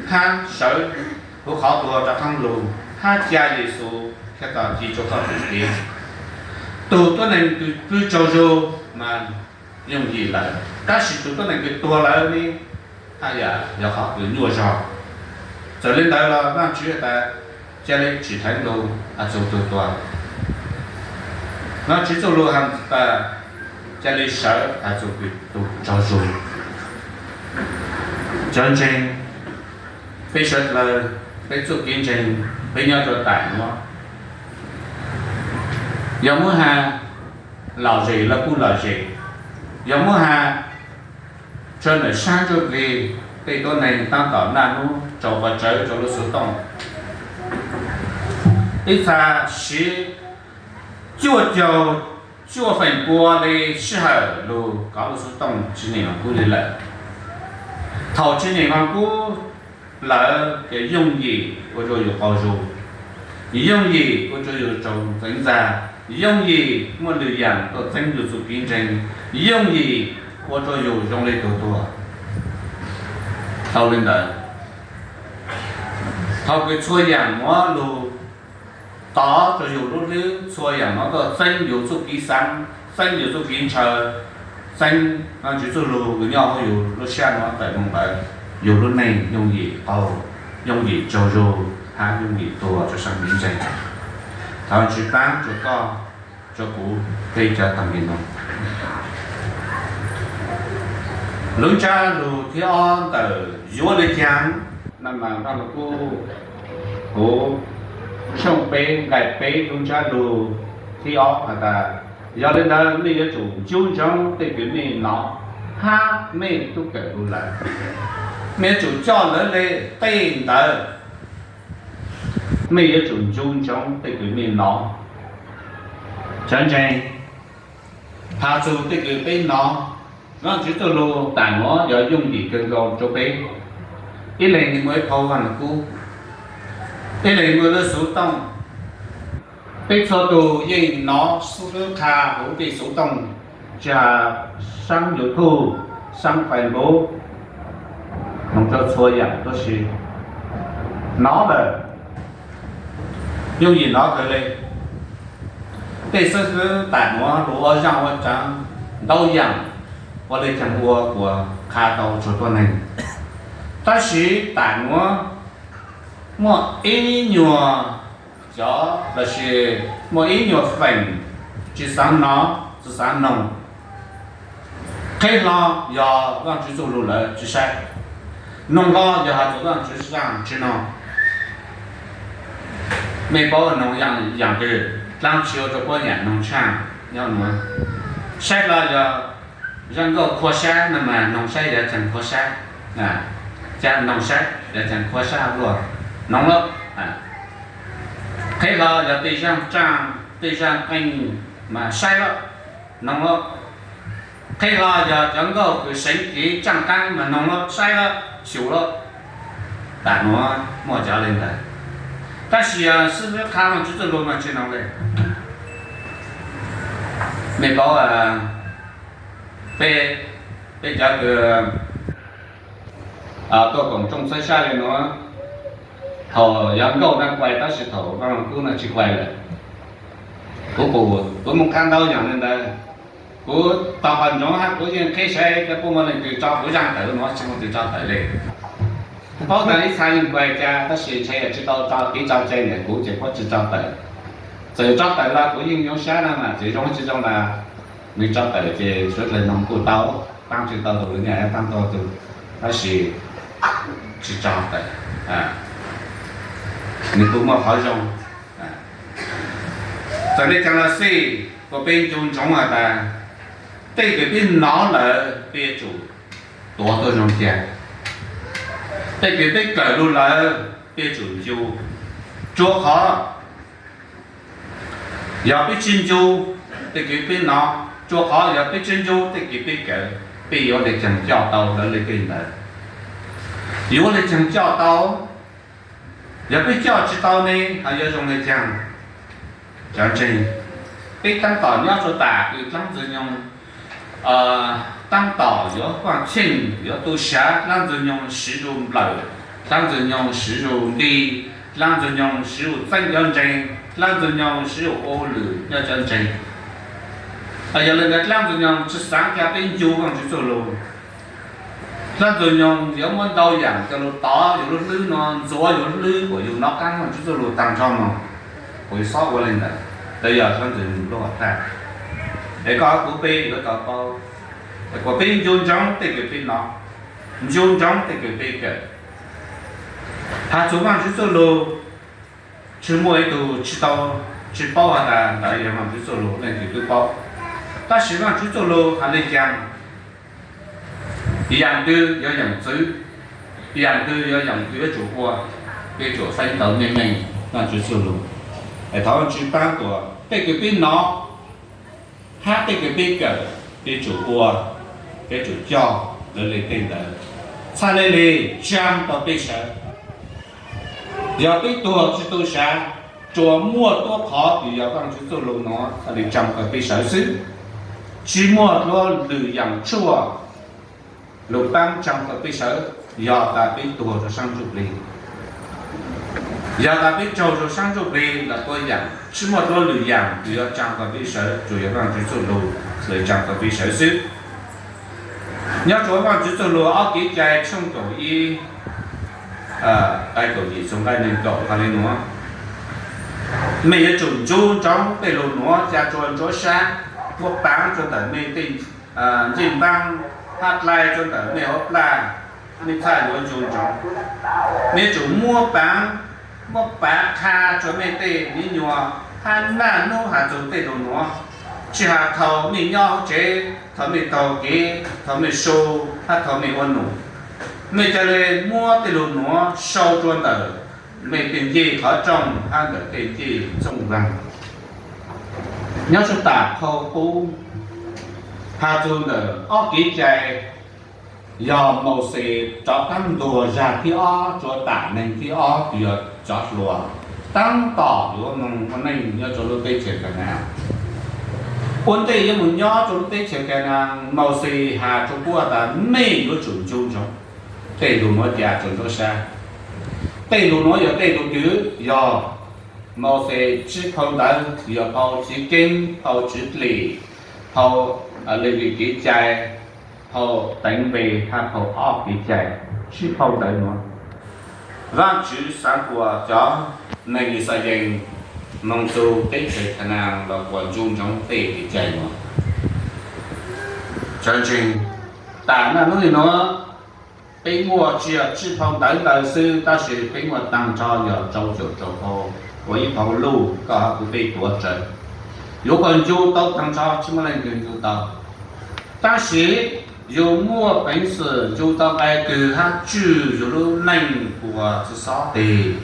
hab sawv huv qhov tuag rov qaab lug, hab ca Yexus Khetos ci rua koj tus kev. Tug tuab neeg kws pw tsaug zug mas yooj yim lawm, tab sis tug tuab neeg kws tuag lawm ne, haj yam yog qhov kws nyuaj zog. Txawm le ntawd los Vaajtswv tas, ca le tsim dleev lug has txug tug tuag. Vaajtswv txuj lug has tas, ca le sawv has txug tug tsaug zug. Cov ntseeg, peb sawv dlawg, peb txuj kev ntseeg, peb nyob rua taam nuav, yog muab has lom zem los kuj lom zem, yog muab has tsua ntawm saab ntsuj plig, tej tuab neeg taab tom naj nub tsaus pov tsawv rua lub xuv tooj. Ib txha siv cuaj caug cuaj feem pua le sij hawm lug kov lub xuv tooj tsis nyeem Vaaj Lug Kub le lawm. Thaum tsis nyeem Vaaj Lug Kub lawm ces yooj yim ua rua yus qaug zug, yooj yim ua rua yus raug ntxeev ntxag, yooj yim muaj lwm yaam tuaj txeeb yus txuj kev ntseeg, yooj yim ua rua yus zoo le tug tuag. Dhau le ntawd, thaum kws txhua yaam muab lug tov rua yus lub hlwb, txhua yaam muab tuaj txeeb yus txuj kev xaav, txeeb yus txuj kev ntshaw, txeeb Vaajtswv txuj lug kws nyob huv yus lub sab nuav tawm moog ntawd, yus lub neej yooj yim qaug, yooj yim tsaug zug hab yooj yim tuag rua saab kev ntseeg. Thov Vaajtswv paab rua koj, rua kuv, peb cov tag nub. Lub ntsab lug thib ob ntawm yuav le caag, naj mas Vaaj Lug Kub huv tshooj peb nqai peb lub ntsab lug thib ob has tas, yog le ntawd mej yuav tsum ncu ntsoov tej kws mej nov hab mej tub kawm lug lawm. Mej yuav tsum coj lawv le tej ntawd. Mej yuav tsum ncu ntsoov tej kws mej nov. Cov ntseeg, has txug tej kws peb nov, Vaajtswv txuj lug taam nuav yog yooj yim kawg nkaus rua peb. Ib leeg muaj ib phau Vaaj Lug Kub, ib leeg muaj lub xuv tooj. Peb txhua tug yeej nov xub lub qha huv tej xuv tooj, tsi has saab YouTube, saab Facebook, Noog rau txhua yaam tuab si, nov lawm, yooj yim nov kawg le. Tej xwb xwb tam nuav lug ua zaaj ua tsav ntau yaam, ua le caag ua kuas qha tau tsuag tuab neeg. Tab sis tam nuav muaj ib nyuag cov lossis muaj ib nyuag feem tsi xaav nov tsi xaav noog. Qheb hlo yog Vaajtswv txuj lug lawv tsi saib, noog hlo yog has txug Vaajtswv zaaj tsi noog. Mej paub noog yaam twg, dlaab tsi ua rua puab yaam noog tshaaj nyob nuav. Saib hlo yog zaj nkauj Qhua Sab no mas noog saib yog caag qhua sab, ca noog saib yog caag qhua sab luaj, noog lawm. Qheb hlo yog tej zaaj tsaaj tej zaaj qeej mas saib lawm, noog lawm. Qheb hlo yog cov nkauj kws seev kev tsaaj qaab mas noog lawm, saib lawm, xyum lawm. Tam nuav muaj cov le ntawd, tab sis yog xwb qha Vaajtswv txuj lug mas tsi noog le. Mej paub, peb, peb cov kws tuaj koom tsoom txhawb sab le nuav, thaum yog nkauj na kuaj, tab sis thaum Vaaj Lug Kub no tsi kuaj lawm. Kuv pum, kuv moog qha ntau yaam le ntawd. Kuv tau qhov ntsoov hab kuv yeej qheb saib puab muaj leej twg tso kuv zaaj tawm nuav, tsi muaj leej twg tso tawm le. Paub tas ib txha yeej kuaj ca, tab sis ntshe yog tsi tau tso kev tso cai ntawm kuv ces puab tsi tso tawm. Txawm tso tawm los kuv yeej nyoo sab na mas txawm zoo tsi zoo mas nws tso tawm ces suav dlawg noog kuj tau, paab tsi tau tus le nyaj paab tau tus, tab sis tsi tso tawm, nws kuj muaj qhov zoo. Txawm le caag los xij, kuas peb ncu ntsoov has tas tej kws peb nov lawm peb yuav tsum tuav tuab zoo ca, tej kws peb kawm lug lawm peb yuav tsum ncu. Rua qhov yog peb tsi ncu tej kws peb nov, rua qhov yog peb tsi ncu tej kws peb kawm, peb yuav le caag coj tau lawv le tej ntawd? Yuav le caag coj tau? Yog peb coj tsi tau ne, ho yuav zoo le caag? Cov ntseeg, peb taab tom nyob rua tam kws dlaab Ntxwg Nyoog taab tom yuav vaaj tsheej yuav tu sav, dlaab Ntxwg Nyoog siv zug nplawm, dlaab Ntxwg Nyoog siv zug nti, dlaab Ntxwg Nyoog siv zug txeeb cov ntseeg, dlaab Ntxwg Nyoog siv zug ua lwm nyob cov ntseeg. Yog le ntawd dlaab Ntxwg Nyoog tsi xaav ca peb ncu Vaajtswv txuj lug. Dlaab Ntxwg Nyoog yuav muab ntau yaam coj lug tov yug lub hlwb nuav, ntxuav yug lub hlwb kuas yug nov qaab Vaajtswv txuj lug taag nrho moog, kuas yug xob ua le ntawd. Ntawd yog dlaab Ntxwg Nyoog lub hom thaaj. Es koj kuv peb yuav tau paub kuas peb ncu ntsoov tej kws peb nov, ncu ntsoov tej kws peb kawm. Has txug Vaajtswv txuj lug, tsi muaj ib tug tsi tau, tsi paub has tas ntawd yog Vaajtswv txuj lug, leej twg twb paub. Tab sis Vaajtswv txuj lug has le caag, yaam twg yog yaam txwv, yaam twg yog yaam kws yuav tsum ua, yuav tsum feeb tau meej meej Vaajtswv txuj lug. Es thov Vaajtswv paab kuas tej kws peb nov hab tej kws peb kawm, peb tsum ua, peb tsum coj lawv le tej ntawd, txhaj le le tsaa tau peb sawv. Yog peb tuag tsi tu sav, tsuas muaj tuab qhov kws yog Vaajtswv txuj lug nuav txhaj le tsaa tau peb sawv xwb. Tsi muaj dlua lwm yaam tshuaj lug paab tsaa tau peb sawv, yog tas peb tuag rua saab ntsuj plig. Yog tas peb raug rua saab ntsuj plig los puab yaam, tsi muaj dlua lwm yaam kws yuav tsaa tau peb sawv, tsuas yog Vaajtswv txuj lug le tsaa tau peb sawv xwb. Nyob rua Vaajtswv txuj lug ob Kev Cai tshooj kaum ib, nqai kaum yim txug nqai neeg kaum has le nuav: Mej yuav tsum ncu ntsoov tej lug nuav ca rua ntsuab sab, muab paav rua ntawm mej tej ncej npaab, hab dlai rua ntawm mej hauv plag, mej txhaj yuav ncu ntsoov. Mej yuav tsum muab paav, muab paav qha rua mej tej me nyuam, hab naj nub has txug tej lug nuav, tsi has thaum mej nyob hauv tsev, thaum mej taug kev, thaum mej su, hab thaum mej ua num. Mej ca le muab tej lug nuav sau rua ntawm mej tej ncej qhov rooj hab ntawm tej ncej txooj vaag. Nyob rua tam khau qub has txug ntawm ob Kev Cai, yog Mauxes rov qaab ntuas zag thib ob rua tam neeg thib ob kws yog cov hluas, taab tom yuav moog ua neej nyob rua lub teb chaws Kanaan. Ua ntej yuav moog nyob rua lub teb chaws Kanaan, Mauxes has rua puab tas mej yuav tsum ncu ntsoov. Tej lus nuav ca tsuas ntsuab sab. Tej lus nuav yog tej lus twg? Yog Mauxes tsib phau ntawv, yog phau Txiv Keeb, phau Tswv Dlim, phau Levis Kev Cai, phau Teev Npe hab phau Ob Kev Cai. Tsib phau ntawv nuav, Vaajtswv xaav kuas cov neeg Yixalayees moog txug teb chaws Kanaas los kuas ncu ntsoov tej kev cai nuav. Cov ntseeg, tam naj nub nuav peb muaj tsi yog tsib phau ntawv ntawd xwb, tab sis peb muaj taag nrho yog rau caum rau phau, ua ib phau luj koj hab kuv peb tuav rawv. Yuav kuas ncu tau taag nrho tsi muaj leej twg ncu tau. Tab sis yus muaj peev xwm ncu tau nqai kws hab tswj yus lub neej ua tsi xob tig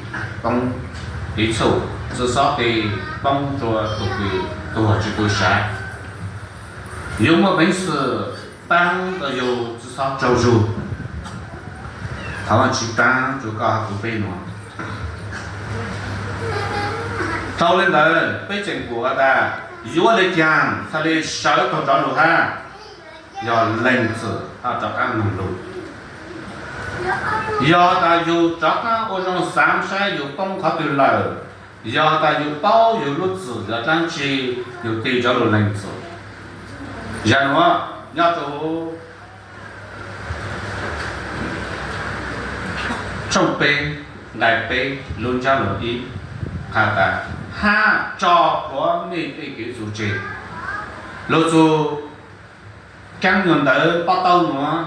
poob kev txhum, tsi xob tig poob rua tus kws tuag tsi tu sav. Yus muaj peev xwm paab tau yus tsi xob tsaug zug. Thov Vaajtswv paab rua koj hab kuv peb nuav. Tau le ntawd peb tseem kuas tas yuav le caag txhaj le sawv taug nrov lug hab? Yog lees txim hab rov qaab mloog lug. Yog tas yus rov qaab ua zoo xaav saib yus poob qhov twg lawm, yog tas yus paub yus lub txim yog dlaab tsi, yus tig nrov lug lees txim. Zag nuav nyob rua tshooj peb nqai peb lub ntsab lus ib has tas, hab tso plhuav mej tej kev txuv tseg. Lug txug kaab nyuag ntawv pob taub nuav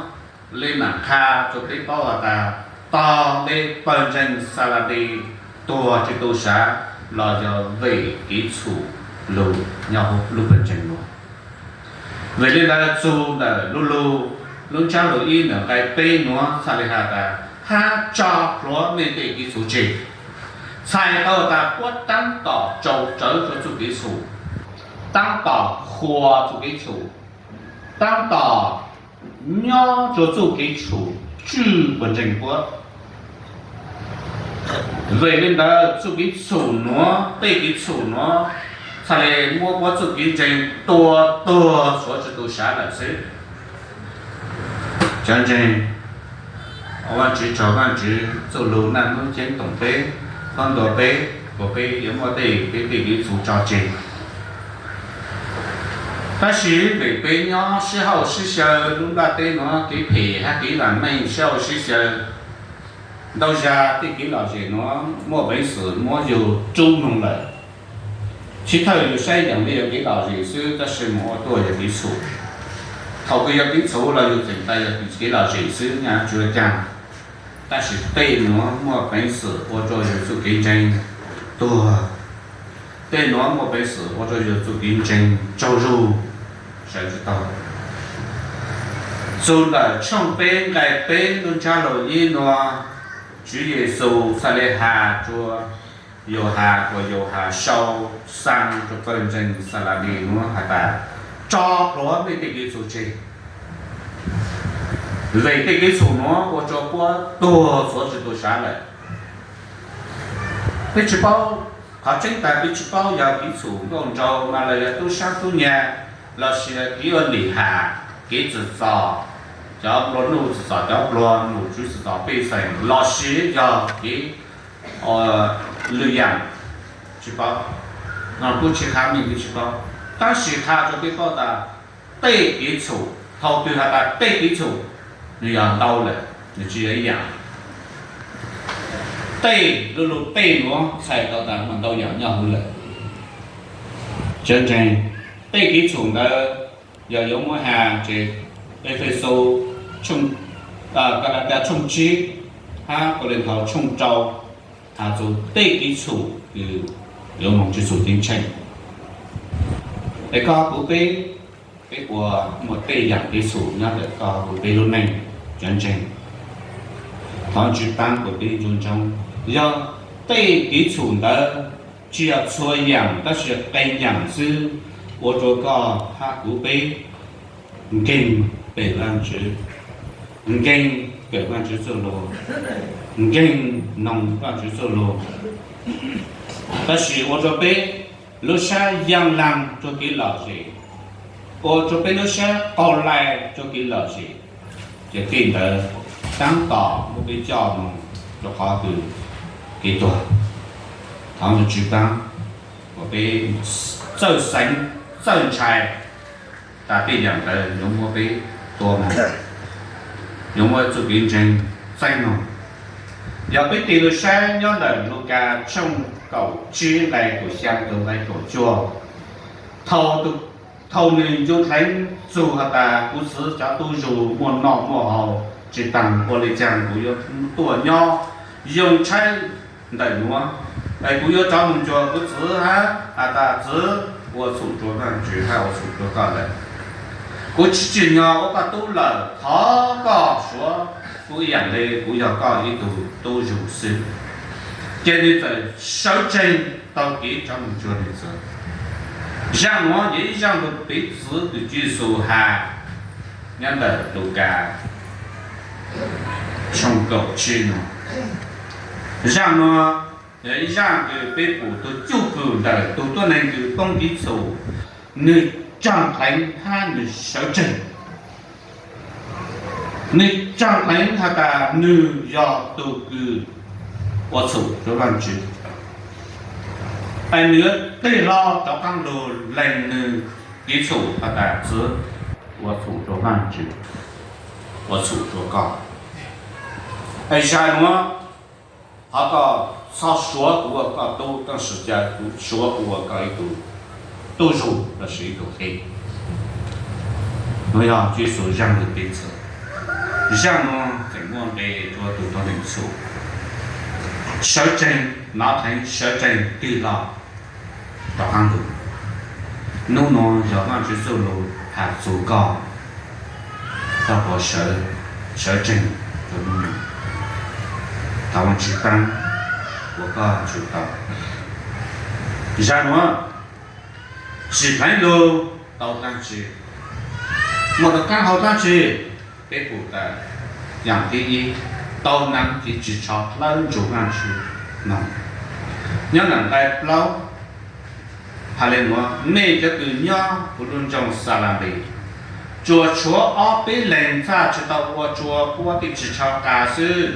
le maam qha rua peb paub has tas, tog le pawg ntseeg Xalamis tuag tsi tu sav los yog vim kev txhum lug nyob huv lub pawg ntseeg nuav. Vim le ntawd txug ntawm lub lug, lub ntsab lus ib ntawm nqai peb nuav txhaj le has tas, hab tso plhuav mej tej kev txuv tseg. Txhais tau tas puab taab tom tsau rawv rua txuj kev txhum, taab tom qhuas txuj kev txhum, taab tom nyob rua txuj kev txhum tswj pawg ntseeg puab. Vim le ntawd txuj kev txhum nuav, tej kev txhum nuav txhaj le muab puab txuj kev ntseeg tua tuag suav tsi tu sav lawm xwb. Cov ntseeg, ua Vaajtswv tsaug, Vaajtswv txuj lug naj nub ceeb toom peb, qhuab ntuas peb, kuas peb yuav muab tej peb tej kev txhum tso tseg. Tab sis vim peb nyob sib hauj sib xyaw, lub nplaj teb nuav kev phem hab kev vam meej sib hauj sib xyaw, ntau zag tej kev lom zem nuav muaj peev xwm muab yug rub moog lawm. Sib thawj yug saib yaam le yog kev lom zem xwb, tab sis moog ua tuaj yog kev txhum. Thaum kws yog kev txhum los yug tseem tas yog kev lom zem xwb, nyaj tsuav caag. Tab sis tej nuav muaj peev xwm ua rua yug txuj kev ntseeg tuag. Tej nuav muaj peev xwm ua rua yug txuj kev ntseeg tsaug zug, sawv tsi tau. Txug ntawm tshooj peb nqai peb lub ntsab lus ib nuav, Tswv Yexus txhaj le has rua Yauhas, kuas Yauhas sau xaa rua pawg ntseeg Xalamis nuav has tas, tso plhuav mej tej kev txhum tseg. Vim tej kev txhum nuav ua rua puab tuag suav tsi tu sav lawm. Peb tsi paub, qhov tseeb tas peb tsi paub yog kev txhum nkauj nraug mas los yog tub sab tub nyag, lossis kev ua lim ham, kev tsim txom cov nplua nuj, tsim txom cov nplua nuj, tsim txom pej xeem, lossis yog kev lwm yaam, tsi paub. Kuv tsi qha mej, kuv tsi paub, tab sis qha rua peb paub tas tej kev txhum, thaum twg has tas tej kev txhum, nwg yog ntau lawm, nwg tsi yog ib yaam. Tej, lub lug tej nuav txhais tau tas muaj ntau yaam nyob huv lawm. Cov ntseeg, tej kev txhum ntawd yog yuav muab has ces Efexus, Kalatias tshooj tsib, hab Kauleethaus tshooj rau, has txug tej kev txhum kws yuav moog tsi txug ceeb tsheej. Es koj kuv peb, peb puas muaj tej yaam kev txhum nyob ntawm koj kuv peb lub neej? Cov ntseeg, thov Tswv paab kuas peb nco ntsoov, yog tej kev txhum ntawd tsi yog txhua yaam tab sis qee yaam xwb ua rua koj hab kuv peb nkeeg pem Vaajtswv, nkeeg kawm Vaajtswv txuj lug, nkeeg noog Vaajtswv txuj lug. Tab sis ua rua peb lub sab yaaj laag rua kev lom zem, ua rua peb lub sab qaug lais rua kev lom zem, ces tej ntawd Tab tom muab peb coj mus rau qhov kws kev tuag. Thov Vajtswv paab, uas peb txawj xeev txawj ntshai tas tej yaam ntawd yuav muab peb tua moog, yuav muab txuj kev ntseeg txeeb moog. Yog peb tig lug saib nyob ntawm Lukas tshooj kaum tsib nqai kaum xyaa txug nqai kaum cuaj, thaum nwg ncu dleev txug has tas kuv txwv cov tub zug muaj noj muaj haus tsi taag, ua le caag kuv yuav tuaj nyob yoo tshaib ntawm nuav? Es kuv yuav rov moog cuag kuv txwv hab has tas, Txwv, ua txhum rua Vaajtswv hab ua txhum rua koj lawm. Kuv tsi tsim nyog ua koj tub lawm, thov koj suav kuv ib yaam le kuv yog koj ib tug tub zug xwb. Ces nwg txawm sawv tsees taug kev rov moog cuag nwg txwv. Zaaj nuav yog ib zaaj lug piv txwv kws Tswv Yexus has nyob ntawm Lukas tshooj kaum tsib nuav. Zaaj nuav yog ib zaaj kws peb pum tug cuj pwm ntawm tug tuab neeg kws poob kev txhum, nwg raag dleev hab nwg sawv tsees. Nwg raag dleev has tas nwg yog tug kws ua txhum rua Vaajtswv, es nwg yuav tig hlo rov qaab lug lees nwg kev txhum has tas, Txwv, ua txhum rua Vaajtswv, ua txhum rua koj. Es zaaj nuav thov koj txhob suav kuv ua koj tub, tab sis ca kuv suav kuv ua koj ib tug tub zug lossis ib tug qhev. Nuav yog Tswv Yexus zaaj lug piv txwv. Zaaj nuav tseem muaj nqe rua tug tuab neeg txhum sawv tsees, nov dheev sawv tsees tig hlo rov qaab lug. Nub nuav yog Vaajtswv txuj lug has txug koj, koj puas sawv tsees rua nub nuav? Thov Vaajtswv paab ua koj tsum tau. Zaaj nuav tsim dleev lug tau dlaab tsi? Muaj rov qaab hau dlaab tsi? Peb pum tas, yaam thib ib, tau naav kev tsis tsho dlawb ntsug Vaajtswv moog. Nyob ntawm nqai plaub has le nuav, Nej cov kws nyob huv lub nroog Xalantis, tsuas tshuav ob peb leeg txhaj tsi tau ua rua puab tej ris tsho qas xwb.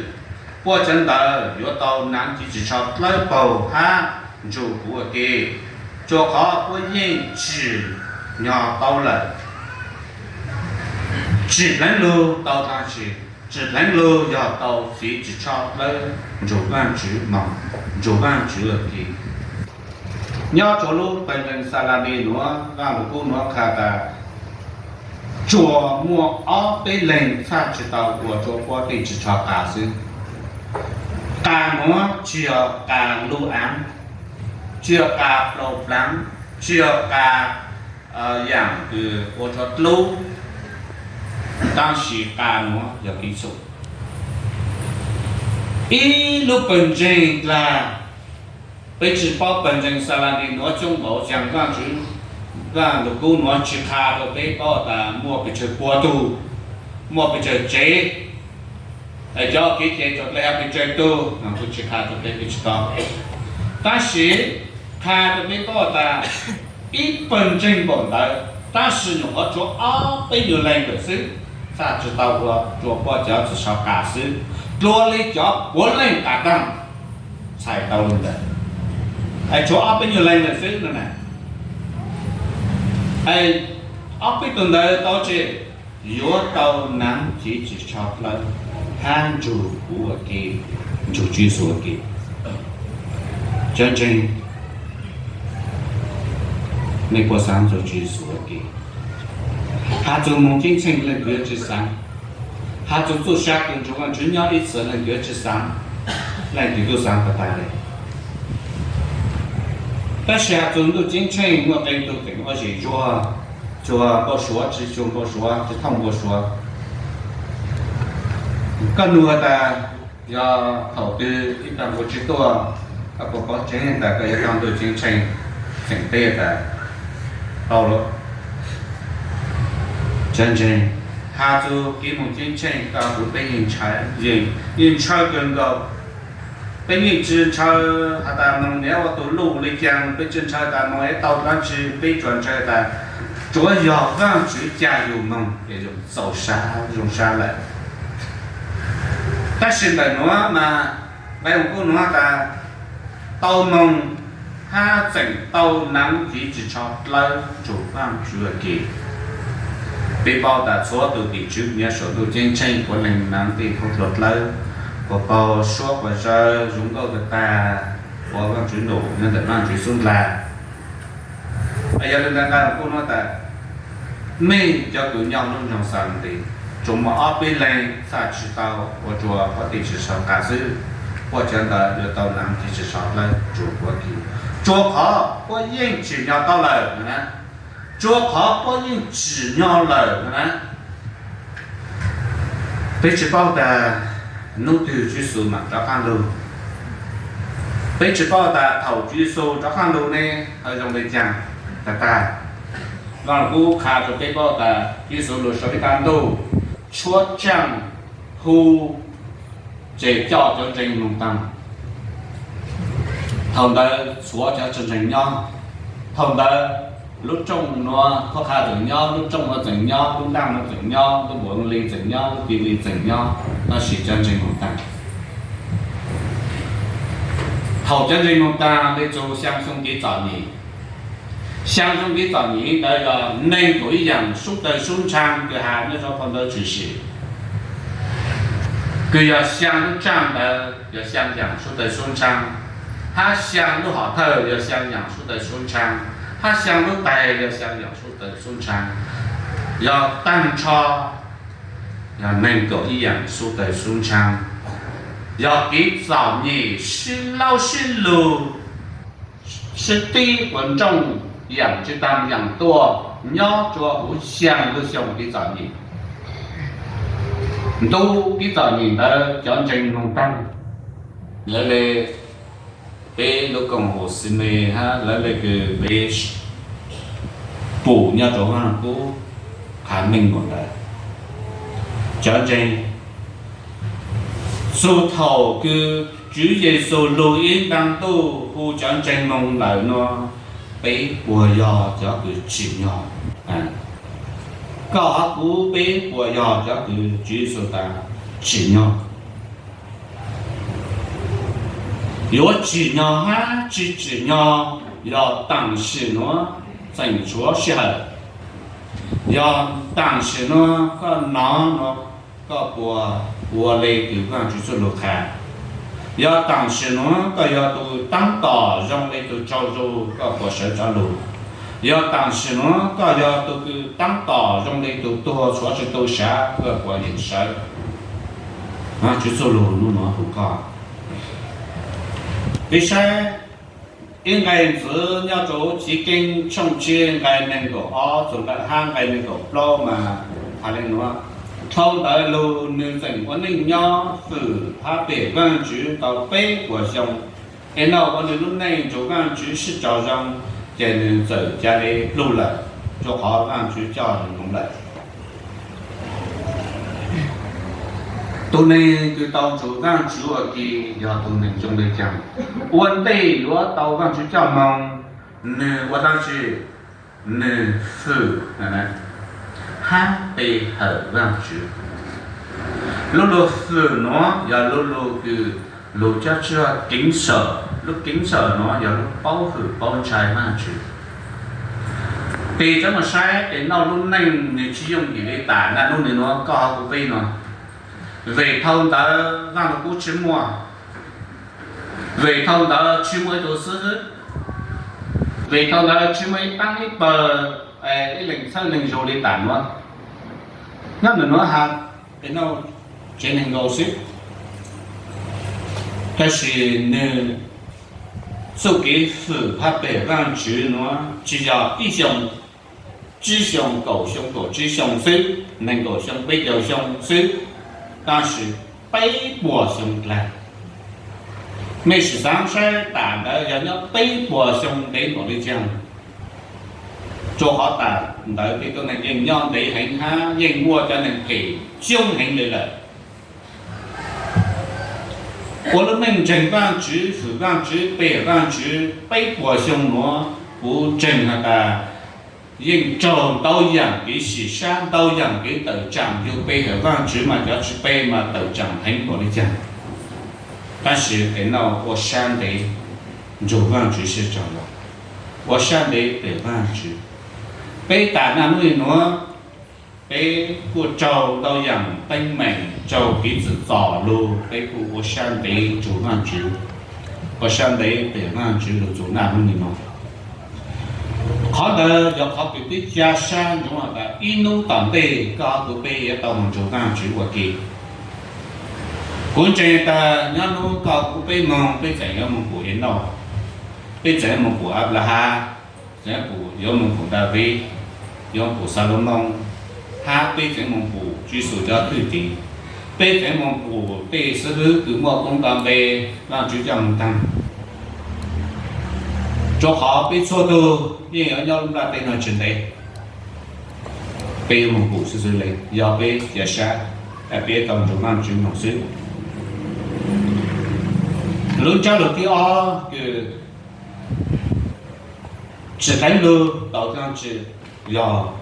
Puab cov ntawd yuav tau naav kev ris tsho dlawb paug hab ntsug kuv ua ke, rua qhov puab yeej tsim nyog tau lawm. Tsim dleev lug tau dlaab tsi? Tsim dleev lug yog tau kev ris tsho dlawb ntsug Vaajtswv moog, ntsug Vaajtswv ua ke. Nyob rua lub pawg ntseeg Xalantis nuav, Vaaj Lug Kub nuav qha tas, tsuas muaj ob peb leeg txhaj tsi tau ua rua puab tej ris tsho qas xwb. Qas nuav tsi yog qas lub aav, tsi yog qas plaub plaav, tsi yog qas yaam kws ua rua dlub, tab sis qas nuav yog kev txhum. Ib lub pawg ntseeg dlaag, peb tsi paub pawg ntseeg Xalantis nuav coob npaum caag, Vaaj Lug Kub nuav tsi qha rua peb paub tas muaj pes tsawg pua tug, muaj pes tsawg tsev, es cov kev cai raug dlej pes tsawg tug, kuj tsi qha rua peb, peb tsi paub. Tab sis qha rua peb paub tas ib pawg ntseeg npaum ntawd, tab sis nyuam qhuav tshuav ob peb nyuag leej lawm xwb, txhaj tsi tau ua rua puab cov ris tsho qas xwb, dlua le cov puav leej qas taag txhais tau lug ntawd. Es tshuav ob peb nyuag leej lawm xwb no na. Es ob peb tug ntawd tau tsi? Yuav tau naav kev ris tsho dlawb hab ntsug kuv ua ke, ntsug Tswv Yexus ua ke. Cov ntseeg, mej puas xaav ntsug Tswv Yexus ua ke? Has txug moog ceeb tsheej leej twg yuav tsi xaav? Has txug txuj sa kws ntsug Vaajtswv nyob ib txhis leej twg yuav tsi xaav? Leej twg kuj xaav tag tag le. Tab sis has txug ntuj ceeb tsheej muaj qee tug tseem ua zem zuag, cuag npau suav tsi cuag npau suav, tsi thooj npau suav. Koj nug tas yog thaum twg ib tag npua tsi tuaj, koj puas paub tseeb tas koj yuav tau ntuj ceeb tsheej? Tseem teb tas tau lawm. Cov ntseeg, has txug kev moog ceeb tsheej koj kuv peb yeej ntshaw, yeej ntshaw kawg nkaus. Peb yeej tsi ntshaw has tas moog niam ua tug luj le caag, peb tsi ntshaw tas moog es tau dlaab tsi, peb tsuas ntshaw tas tsuav yog Vaajtswv ca yug moog es zoo txaus sab, zoo sab lawm. Tab sis ntawm nuav mas nqe kuj nuav tas tau moog hab tseem tau naav tiv tsi tsho dlawb tsua Vaajtswv ua ke. Peb paub tas txhua tug tim tswv nyob saum ntuj ceeb tsheej puav leej naav tej khaub dlawb, quas paug suab quas zawg zoo nkauj tag tag, ua Vaajtswv ntuj nyob ntawm Vaajtswv xub ndlag. Yog le ntawd nqe kuj nuav tas mej cov kws nyob lub nroog Xalentis tsuas muaj ob peb leeg txhaj tsi tau ua rua puab tej tsi sau qas xwb, puab cov ntawd yuav tau naav tiv tsi tsho dlawb tsua puab ke. Tsua qhov puab yeej tsim nyog tau lawm na, tsua qhov puab yeej tsim nyog lawm na. Peb tsi paub tas nub twg Tswv Yexus maam rov qaab lug. Peb tsi paub tas thaum Tswv Yexus rov qaab lug ne, ho zoo le caag tag tag. Vaaj Lug Kub qha rua peb paub tas Tswv Yexus lug sau peb taag ntuj, tshuab tsaaj, hu, ces coj cov ntseeg moog taag. Thaum ntawd txhua cov tsi ntseeg nyob. Thaum ntawd lub rooj nuav Khov Kha tseem nyob, lub rooj nuav tseem nyob, lub ntaaj nuav tseem nyob, lub npuv li tseem nyob, lub ti li tseem nyob, tab sis cov ntseeg moog taag. Thaum cov ntseeg moog taag, le txug xyaa xyoo kev txom nyem. Xyaa xyoo kev txom nyem ntawd yog neeg txhua ib yaam sub tawg sub ntshaav kws has nyob rua phau ntawv Tshwm Sim, kws yog xyaa lub tsaaj ntawd yog xyaa yaam sub tawg sub ntshaav, hab xyaa lub hom thawj yog xyaa yaam sub tawg sub ntshaav, hab xyaa lub tais yog xyaa yaam sub tawg sub ntshaav, yog taag nrho yog neeg txhua ib yaam sub tawg sub ntshaav, yog kev txom nyem sib laub sib lug, sib tib quas nrooj, yaam tsi taag yaam tuaj, nyob rua huv xyaa lub xyoo kev txom nyem. Ntu kev txom nyem ntawd cov ntseeg moog taag, lawv le peb lub koom haum xi me hab lawv le kws peb pum nyob rua Vaaj Lug Kub qha meej nkaus ntawd. Cov ntseeg, txug thaum kws Tswv Yexus lug ib ntaag ntuj hu cov ntseeg moog lawm nuav, peb puas yog cov kws tsim nyog? Koj hab kuv peb puas yog cov kws Tswv Yexus tas tsim nyog? Yuav tsim nyog hab tsi tsim nyog yog taam sim nuav tseem tshuav sij hawm. Yog taam sim nuav koj nov nuav, koj puas ua le kws Vaajtswv txuj lug qha? Yog taam sim nuav koj yog tug taab tom zoo le tug tsaug zug, koj puas sawv rov lug? Yog taam sim nuav koj yog tug kws taab tom zoo le tug tuag tshuav tsi tu sav, koj puas yeem sawv? Vaajtswv txuj lug nub nuav hu koj. Peb saib ib nqe ntxiv nyob rua Chiv Keeb tshooj tsib nqe neeg nkaum ob txug nqe hab nqe neeg nkaum plaub mas has le nuav: Dhau ntawd lug nwg tseem ua neej nyob fwm hab pem Vaajtswv tau peb puas xyoo. Enauj ua nwg lub neej nrug Vaajtswv sib raug zoo, ces nwg txawm ca le plug lawm, rua qhov Vaajtswv coj nwg moog lawm. Tug neeg kws tau nrug Vaajtswv ua ke yog tug neeg zoo le caag? Ua ntej yuav tau Vaajtswv coj moog, nwg ua dlaab tsi? Nwg fwm hab pe hawm Vaajtswv. Lub lug fwm nuav yog lub lug kws lug cob tswj keev sawm, lub keev sawm nuav yog lub paub fwm paub ntshai Vaajtswv. Tes tsob muaj saib tes noj lub neej nwg tsi yooj yim le tas na, lub neej nuav koj hab kuv peb nuav. Vim dhau ntawd Vaaj Lug Kub tsi muaj. Vim dhau ntawd tsi muaj ib tug xib hwb. Vim dhau ntawd tsi muaj ib paab ib pawg, ib leeg txhawb leeg zug le tas nuav. Nyob ntawm nuav has, nub tsev neeg nkaus xwb. Tab sis nwg txuj kev fwm hab pem Vaajtswv nuav tsi yog ib xyoo, tsib xyoo, kaum xyoo, kaum tsib xyoo xwb, nees nkaum xyoo, peb caug xyoo xwb, tab sis peb puas xyoo dlaag. Mej sim xaav saib tas ntawd yog nyob peb puas xyoo ntev npaum le caag, rua qhov tas ntawd peb tuab neeg yeej nyob ntev heev hab yeej muaj cov neeg phem coob heev le lawm. Ua lub neej ntseeg Vaajtswv, fwm Vaajtswv, pe Vaajtswv peb puas xyoo nuav, kuv ntseeg has tas yeej raug ntau yaam kev sim sab, ntau yaam kev tawm tsaam, yug pe hawm Vaajtswv mas cov tsi pe mas tawm tsaam heev npaum le caag. Tab sis Enauj ua sab ntev nrug Vaajtswv sib tsaug lug, ua sab ntev pem Vaajtswv. Peb taag naj nub nuav, peb kuj raug ntau yaam teeb meem, raug kev txwm txom lug, peb kuj ua sab ntev nrug Vaajtswv, ua sab ntev pem Vaajtswv lug txug naj nub nuav. Qhov ntawd yog qhov kws peb ca sab ntsoov has tas ib nub tom ntej koj kuv peb yuav tau moog nrug Vaajtswv ua ke. Kuv ntseeg tas nyob nub koj kuv peb moog, peb tseem yuav moog pum Enauj, peb tseem yuav moog pum Anplaham, tseem yuav moog pum Daviv, yuav moog pum Xalumoos, hab peb tseem moog pum Tswv Yexus cov thwj tim, peb tseem moog pum tej xib hwb kws muaj koob nto npe Vaajtswv coj moog taag. Rua qhov peb txhua tug yeej yuav nyob lub nplaj teb nuav tsi ntev. Peb yuav moog pum xwb xwb le, yog peb ca sab, peb tau nrug Vaajtswv moog xwb. Lub ntsab lug thib ob kws tsi qeeb lug tau dlaab tsi, yog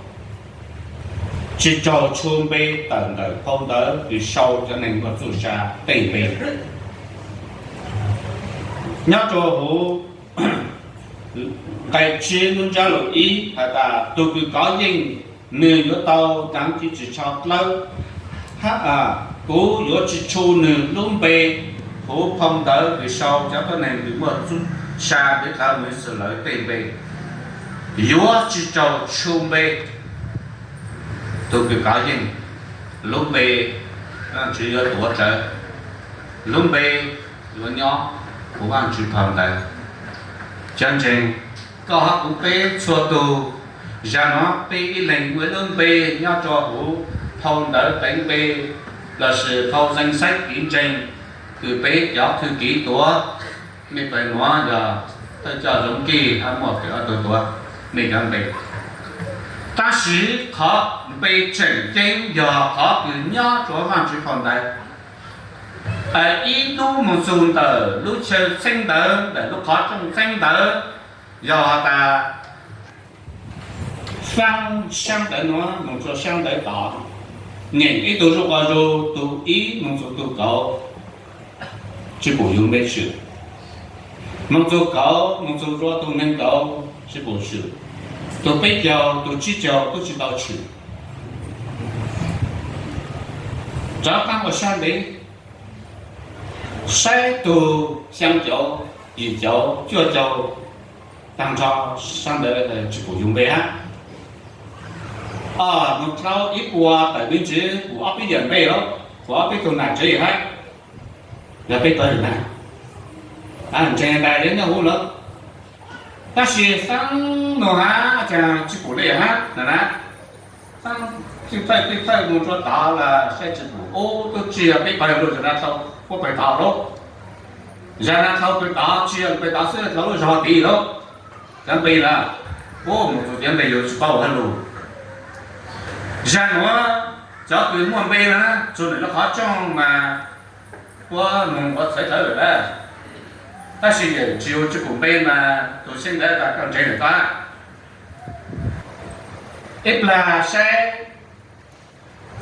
tsi raug tshu npe tawm ntawm phau ntawv kws sau cov neeg muaj txuj sa tej npe. Nyob rua huv nqai tsib lub ntsab lug ib has tas tug kws kov yeej, nwg yuav tau dlaav ci tsi tsho dlawb, hab kuv yuav tsi tshu nwg lub npe huv phau ntawv kws sau cov tuab neeg kws muaj txuj sa ntawv dlawb Mauxes lawv tej npe, yuav tsi raug tshu npe. Tug kws kov yeej, lub npe Vaajtswv yuav tuav rawv, lub npe yuav nyob huv Vaajtswv phau ntawv. Cov ntseeg, koj hab kuv peb txhua tug, zag nuav peb ib leeg muaj ib lub npe nyob rua huv phau ntawv teev npe lossis phau zeej xeeb kev ntseeg kws peb cov thwj tim tuav. Mej pawg nuav yog thawj coj zoov kig hab muaj peb ob tug tuav mej cov npe. Tab sis qhov npe tseem ceeb yog qhov kws nyob rua Vaajtswv phau ntawv. Ib nub moog txug ntawm lub chaw txheeb ntawv, ntawm lub qhov rooj txheeb ntawv, yog has tas faab sab ntawv nuav moog rua sab ntawv tod, nyeem ib tug zuj quas zug, tug ib moog txug tug kauv, tsi pum yug npe swm. Moog txug kauv, moog txug rua tug neeg kauv tsi pum swm. Tug peb caug, tug tsib caug tub tsi tau swm. Rov qaab ua sab ntev, saib tug xyaa caug, yim caug, cuaj caug, taag nrho sab ntawv tsi pum yug npe hab. Moog dlhau ib puas tawm me ntsis pum ob peb yawm npe lawm, pum ob peb tug nam tsev hab. Yog peb tau yawm na, ntseeg tas yog nyob huv lawm. Tab sis xaab nug hab caag tsi pum le hab na na. Xaab tej thawj tej thawj moog rua tod los saib tsi pum, ub tub tsi yog peb pawg lug zag na dlhau, puab pawg tod lawm. Zag na dlhau pawg tod, tsi yog pawg tod xwb, dlhau lub zog tid lawm. Cov npe na, ub moog txug cov npe yug tsi paub hab lug. Zag nuav cov kws muaj npe na, txug nwg lub qhov rooj mas puab moog ua txhawv rawv lawm na. Tab sis yawm tsi yug tsi pum npe mas tug xeeb ntawv tas koj ntseeg lawm tod. Ib plag saib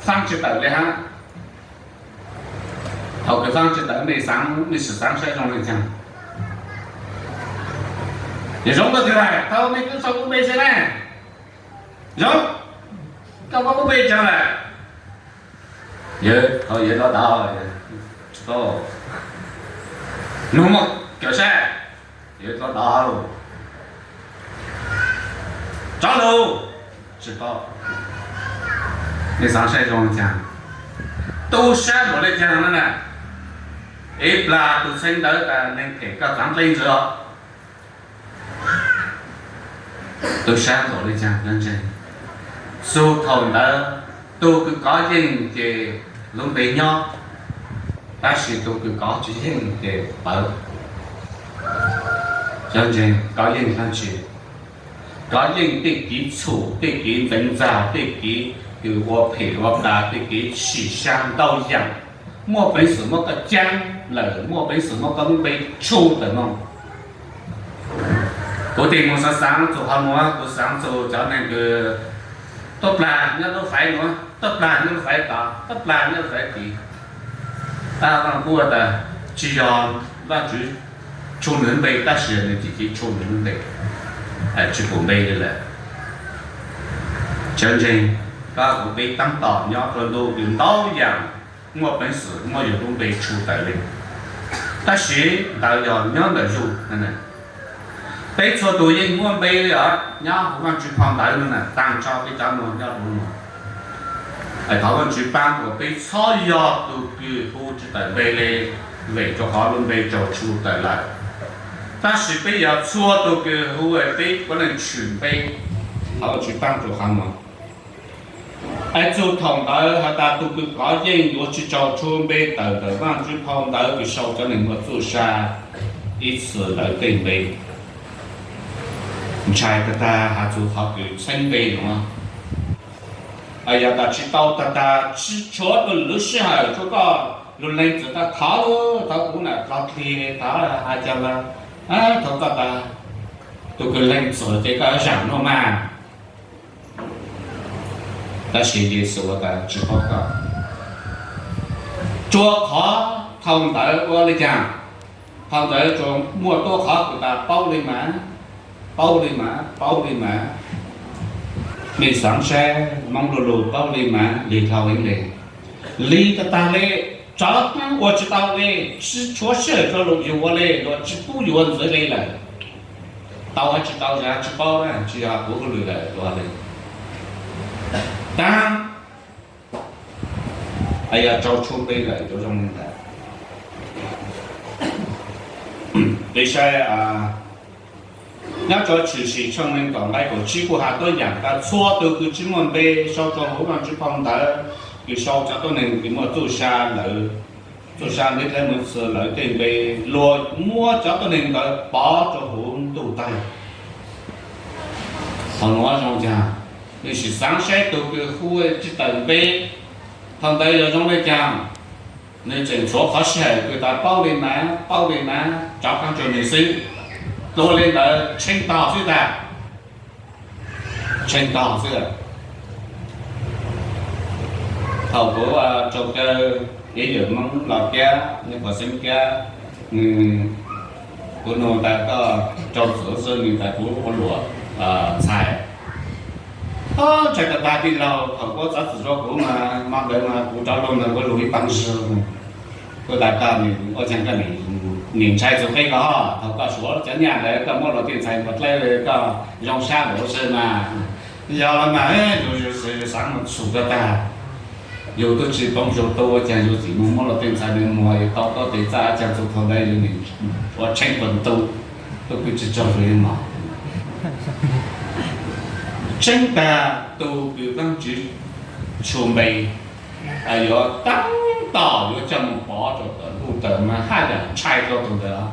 faab tsi tawm le hab. Thaus kws faab tsi tawm mej xaav, mej sim xaav saib zoo le caag. Yog zoo koj twg hais tau mej kuj sau kuv npe saib na. Zoo, koj muab kuv npe caag lawm? Yawg, thaus yawg rov dav, tsi paub. Nug muaj kawm saib, yawg rov dav lawm. Rov lug, tsi paub. Mej xaav saib zoo le caag, tu sab npaum le caag na na. Ib plag tug xeeb ntawv tas neeg phem koj xaav dlej ntsws os. Tu sab npaum le caag cov ntseeg, txug thaus ntawd tug kws kov yeej ces lub npe nyob, tab sis tug kws kov tsi yeej ces pawv. Cov ntseeg, kov yeej dlaab tsi? Kov yeej tej kev txhum, tej kev ntxeev ntxag, tej kev kws ua phem ua plag, tej kev sim sab ntau yaam, muaj peev xwm muab koj caab lawm, muaj peev xwm muab koj lub npe tshu tawm moog. Kuv tig mus xaav xaav txug qhov nuav, kuv xaav txug cov neeg kws tuab plag nyob lub faiv nuav, tuab plag nyob lub faiv tod, tuab plag nyob lub faiv tid. Tab Vaaj Kuab tas, tsi yog Vaajtswv tshu nwg npe, tab sis nwg tsi tsi tshu nwg npe, tsi pum npe le lawm. Tsev ntseeg, koj kuv peb taab tom nyob rua ntuj kws ntau yaam muaj peev xwm muaj yug lub npe tshu tawm le, tab sis ntawd yog nyob ntawm yug. Peb txhua tug yeej muaj npe os, nyob huv Vaajtswv phau ntawv nuav na, taag nrho peb cov nuav nyob huv nuav. Thov Vaajtswv paab kuas peb txhob yog tug kws hu tsi tawm npe le, vim rua qhov lub npe raug tshu tawm lawm. Tab sis peb yog txhua tug kws hu, peb puav leej tshwm npe. Thov Vaajtswv paab rua qhov nuav. Es txug thaum ntawd has tas tug kws kov yeej yuav tsi raug tshu npe tawm ntawm Vaajtswv phau ntawv kws sau cov neeg muaj txuj sa ib txhis lawv tej npe. Ntshai tag tag has txug qhov kws txheeb npe nuav. Yog tas tsi tau tag tag, tsi tshuav dua lwm lub sij hawm rua koj lug lees txim tas, thov lug, thov kuv nam dlog dlig, thov has caag lawm, thov koj tas, tug kws lees txim ces koj zaam nuav mas. Tab sis Yexus has tas tsi paub koj. Rua qhov thaum ntawd ua le caag? Thaum ntawd tsuas muaj tuab qhov kws tas paub le mas, paub le mas, paub le mas. Mej xaav saib, Moob lu lug paub le mas, lig dlhau heev le. Lig tag tag le, rov qab ua tsi tau le, tsi tshuav sij hawm rua lug yug ua le, luag tsi pub yug ua ntxiv le lawm. Tau hab tsi tau yog tsi paub, tsi yog kuv hauj lwm lawm luag le. Taag, yog raug tshu npe lawm yuav zoo le ntawd. Peb saib nyob rua Tshwm Sim tshooj neeg kaum nqai kaum tsib kuj has tuab yaam tas txhua tug kws tsi muaj npe sau rua huv Vaajtswv phau ntawv kws sau cov tuab neeg kws muaj txuj sa ntawd, txuj sa ntev dleb mus txug lawv tej npe, luag muab cov tuab neeg ntawd pov rua huv ntuj tag. Thaum nuav zoo caag? Mej sim xaav saib tug kws hu tsi tawm npe, thaum ntawd yog zoo le caag? Nwg tseem tshuav qhov sij hawm kws tas paub le mas, paub le mas, rov qab rua nwg xwb. Dlua le ntawd tshee tog xwb tag, tshee tog xwb. Thaum kuv raug caw ib yawm Moob los Kiab, Nyuj Quav Xeeb Kiab, nwg, kuv nug tas koj raug txim xwb, nwg tas kuv ua luam ntxhais. Ntshai tag tag tij laug, thaum kuv txav txim rua kuv mas, mo ntawd mas kuv rov lug ntawd kuv lug ib paag zug. Kuv tas koj, ua caag koj nim ntshai txug qeb ko, thaum koj suav cov nyaj ntawd koj muab luag tej ntxhais npua dlawb koj zoo sab npaum le mas. Yog le mas, yus xaav mus txhum tag tag, yus tub tsi poob zug tu, ua caag yus txim mus muab luag tej ntxhais ntawd muag, yus tau koj tes txaj caag txug thaum ntawd yus nim ua tsheej puag ntu, tub kws tsi tsaug zug ib mos. Tseeb tag tug kws Vaajtswv tshu npe, yuav taab tom yuav coj mus pov rua tom ntuj tawm mas haj yam ntshai dlua tug ntawd.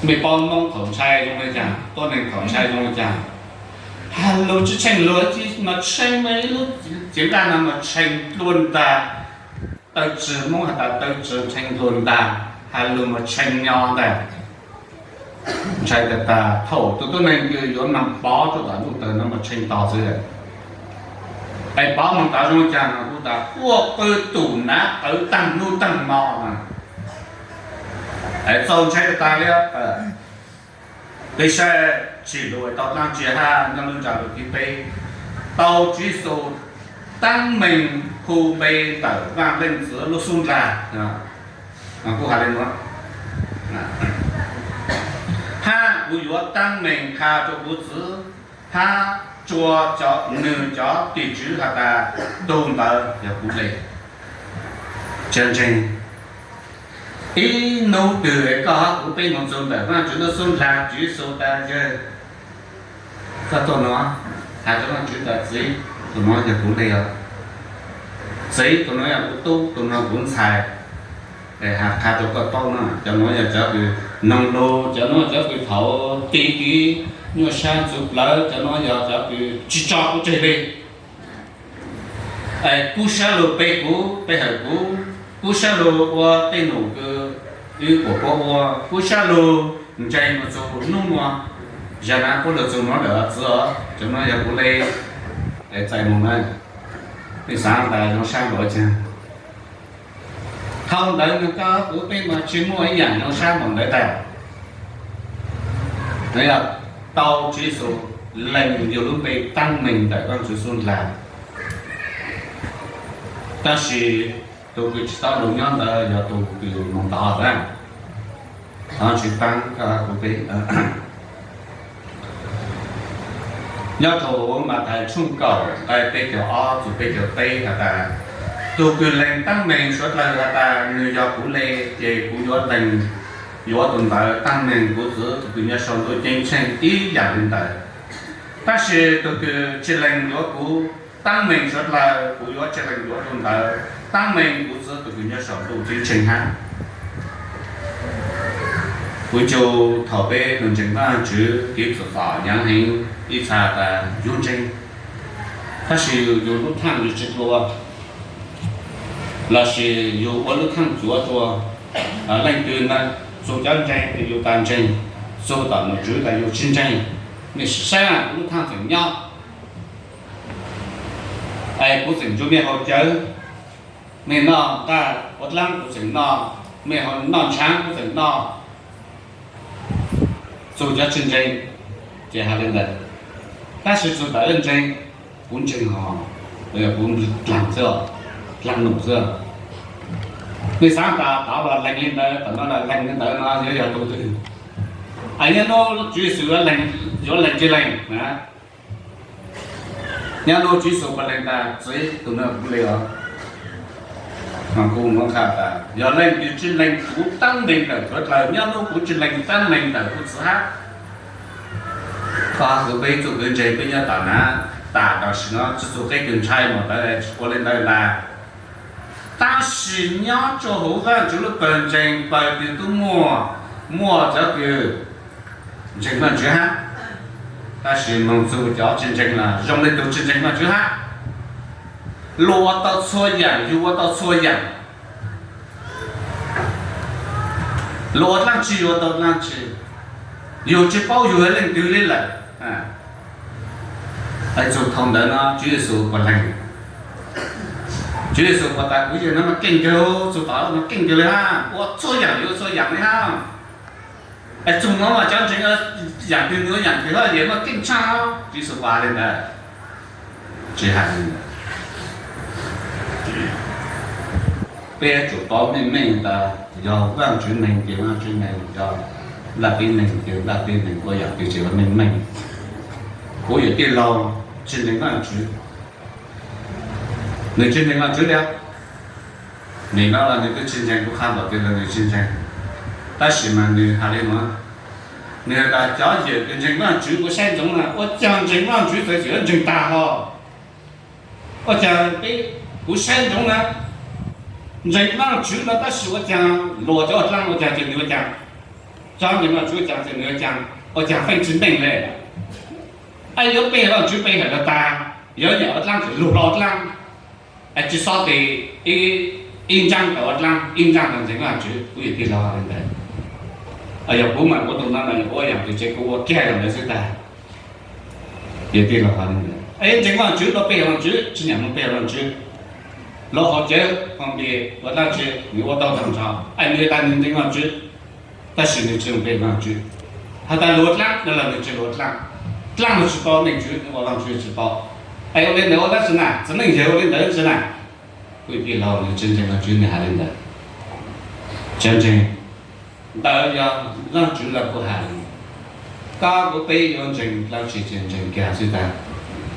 Mej paub Moob thaum ntshai zoo le caag, tuab neeg thaum ntshai zoo le caag? Has lug tsi tshee lug, tsi mas tshee mas ib lub cev nqaj no mas tshee dlua ntag. Taw tsw, Moob has tas taw tsw tshee dlua ntag, has lug mas tshee nyo ntag. Ntshai tag tag, thaum tug tuab neeg kws yuav nug pov rua tom ntuj tawm no mas tshee tog xwb. Es pov moog tod zoo caag no? Kuv tas quaj qw tum nav qawv taag nub taag mo na. Es txaus ntshai tag tag le. Peb saib Tsim Lus tau dlaab tsi hab nyob lub ntsab lus thib peb, tau Tswv Yexus taab meeg hu npe ntawm Vaaj Leej Txiv lub xub ntiag. Kuj has le nuav, hab kuv yuav taab meeg qha rua kuv txiv, hab rua cov, nwg cov tim tswv has tas, tug ntawd yog kuv le. Tsev ntseeg, ib nub twg koj hab kuv peb moog txug ntawm Vaajtswv lub xub ntiag, Tswv Yexus tas, yawg, koj tuaj nuav, has rua Vaajtswv tas, Txiv, tug nuav yog kuv le os. Txiv, tug nuav yog kuv tub, tug nuav kuv ntxhais. Has qha rua koj paub na, cov nuav yog cov kws noog lug, cov nuav cov kws thaum ti kiv nyuaj sab ntxuv plawv, cov nuav yog cov kws tsi tso kuv tseg le. Kub sab lug pe kuv, pe hawm kuv, kub sab lug ua tej num kws wb puam puab ua, kub sab lug ntseeg moog txug nub nuav. Zag na puab lug txug nuav lawm txiv os, cov nuav yog kuv le, es txais moog na, peb xaav tas zoo sab npaum caag. Thaum ntawd nwg koj kuv peb mas tsi muaj ib yaam zoo sab npaum ntawd tag. Nwg yog tau Tswv Yexus lees yug lub npe taab meeg ntawm Vaajtswv xub ndlag. Tab sis tug kws tsi tau lug nyob ntawd yog tug kws moog tod na. Thov Tswv paab koj kuv peb. Nyob rua huv Mathais tshooj kaum nqai peb caug ob txug peb caug peb has tas, tug kws lees taab meeg suav dlawg has tas nwg yog kuv le, ces kuv yuav lees yuav tug ntawd taab meeg kuv Txiv tug kws nyob sau ntuj ceeb tsheej ib yaam le ntawd. Tab sis tug kws tsi lees yuav kuv taab meeg suav dlawg, kuv yuav tsi lees yuav tug ntawd taab meeg kuv Txiv tug kws nyob sau ntuj ceeb tsheej hab. Kuv ncu thaum peb tug ntseeg Vaajtswv kev txhum txom nyem heev, ib txha tas yug ntseeg, tab sis yug lub thaaj yug tsi dlua, lossis yug ua lub thaaj cuav dlua. Leej twg na, txug cov ntseeg tas yug tas ntseeg, txug tom nom tswv tas yug tsi ntseeg. Mej sim saib, kuv lub thaaj tseem nyob, es kuv tseem ntsib mej hauv cawv, mej noj nqaj ua dlaab kuv tseem noj, mej noj ntshaav kuv tseem noj. Txug cov tsi ntseeg ces has le ntawd, tab sis txug tom ntseeg, kuv ntseeg hov, kuv dlaag xwb, dlaag num xwb. Mej xaav tas tod los lees le ntawd, tom no los lees le ntawd no yuav yog tug twg? Es nyob nub Tswv Yexus yuav lees tsi lees? Nyob nub Tswv Yexus puas lees tas, Txiv, tug nuav kuv le os? Mas kuv nuav qha tas, yog leej twg tsi lees kuv taab meeg ntawm suav dlawg, nyob nub kuv tsi lees taab meeg ntawm kuv Txiv hab. Koj kuv peb txuj kev ntseeg peb nyob tom na, tas tam sim no tsi txug qeb kws ntshai mas tawv tsi ua le ntawd ntag. Tab sis nyob rua huv Vaajtswv lub kawg ntseeg, pawg twg tub muaj, muaj cov kws ntseeg Vaajtswv hab, tab sis moog txug cov tsi ntseeg los zoo le tug tsi ntseeg Vaajtswv hab. Luag ua tau txhua yaam, yug ua tau txhua yaam. Luag ua dlaab tsi yug ua tau dlaab tsi, yug tsi paub yug yog leej twg le lawm. Txug thaum ntawd no Tswv Yexus puas lees? Tswv Yexus puas tas kuv yawg no mas keej kawg, txug tom no keej kawg le hab, ua txhua yaam yug ua txhua yaam le hab. Es txug no mas cov ntseeg yaam twg nws yaam twg hab, yawg no keej tshaj. Tswv Yexus puas has le ntawd? Tsi has le ntawd. Peb yuav tsum paub meej meej tas yog Vaajtswv neeg ces Vaajtswv neeg, yog Nplaj teb neeg ces Nplaj teb neeg, ua yaam twg ces ua meej meej. Kuv yawm tij laug tsi ntseeg Vaajtswv, nws tsi ntseeg Vaajtswv le. Nim no los nws twb tsi ntseeg, kuv qha npaum twg los nws tsi ntseeg, tab sis mas nws has le nuav, nws has tas cov yawm kws ntseeg Vaajtswv kuv saib ntsoov na, ua caag ntseeg Vaajtswv txawm yuav ntseeg tag hos. Ua caag peb, kuv saib ntsoov na, ntseeg Vaajtswv no tab sis ua caag luas cov ua dlaab ua caag ces nws ua caag, cov ntseeg Vaajtswv ua caag ces nws ua caag, ua caag feej tsi meej le. Es yuav pe Vaajtswv pe hawm los tag, yuav nyiam ua dlaab ces lug los ua dlaab. Es tsi xob tes ib ntsaab tawm ua dlaab, ib ntsaab tawm ntseeg Vaajtswv, kuv yawm tij laug has le ntawd. Yog kuv mas kuv tug no mas yog ua yaam twg ces kuv ua kiag yaam ntawd xwb tag. Yawm tij laug has le ntawd, ntseeg Vaajtswv los pe Vaajtswv, tsi nyiam moog pe Vaajtswv. Luag haus cawv, haus npias, ua dlaab tsi nws ua tau tag nrho, es nws tas nws ntseeg Vaajtswv, tab sis nws tsi moog pe Vaajtswv. Has tas luas dlaab no los nws tsi luas dlaab, dlaab nws tsi tau Vaajtswv, nws ua Vaajtswv tsi tau. Es ua le ntawd ua dlaab tsi na, txiv neej yawg ua le ntawd dlaab tsi na? Kuv yawm tij laug nws tsi ntseeg Vaajtswv nws has le ntawd. Tsi ntseeg, ntawd yog Vaajtswv lawv kuj has le, koj kuv peb yuav ntseeg dlaab tsi ces ntseeg kiag xwb tag.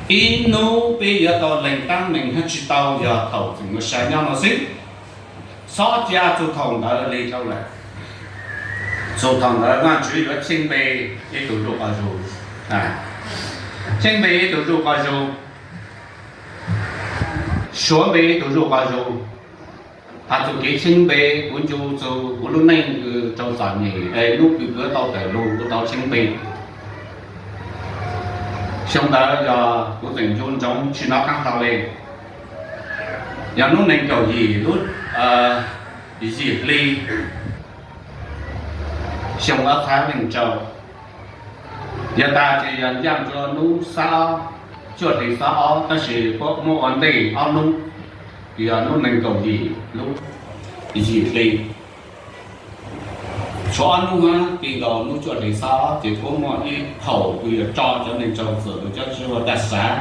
Ib hnub peb yuav tau lees taab meeg hab tsi tau yog thaum tseem ua si nyob no xwb. Xob ca txug thaum ntawd le rau lawm. Txug thaum ntawd Vaajtswv yuav cheeb npe ib tug nruj qos zug, cheeb npe ib tug nruj qos zug, suav npe ib tug nruj qos zug. Has txug kev cheeb npe, kuv ncu txug kuv lub neej kws rau txom nyem es hnub kws kuv tau tawm lug kuv tau cheeb npe. Xyoo ntawd yog kuv tseem ncu ntsoov tsi nov qaab hlau le, yog hnub nees nkaum yim lub yim hli xyoo ob txhiab leej rau. Yog tas ces yog ncaj rua hnub xab ob, cuaj hli xab ob, tab sis puab muab ua ntej ob hnub, yog hnub neeg nkaum yim lub yim hli. Tshuav ob hnub, ti nkaus hnub cuaj hli xab ob ces puab muaj ib thaum kws yog tso cov neeg tsaug txim lug cob tsib ua tag sav.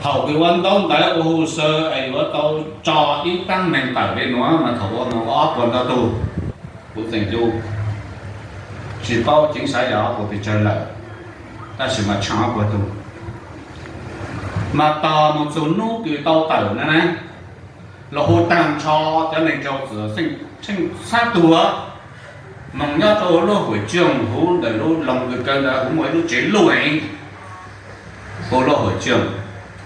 Thaum kws ua ntaub ntawv ua hu saw es yuav tau tso ib taab neeg tawm le nuav mas thaum ua moog ob puas ntau tug, kuv tseem yug tsis paub ceev sawv yog ob puas pes tsawg lawm, tab sis mas tshaaj ob puas tug. Mas tog moog txug hnub kws tau tawm na, lug hu taag nrho cov neeg tsaug txim tsheej txhab tug moog nyob rua lub huam tsoog huv ntawm lub loog kws kaw ntawd huv muaj ib lub tsev luj heev, hu lub huam tsoog,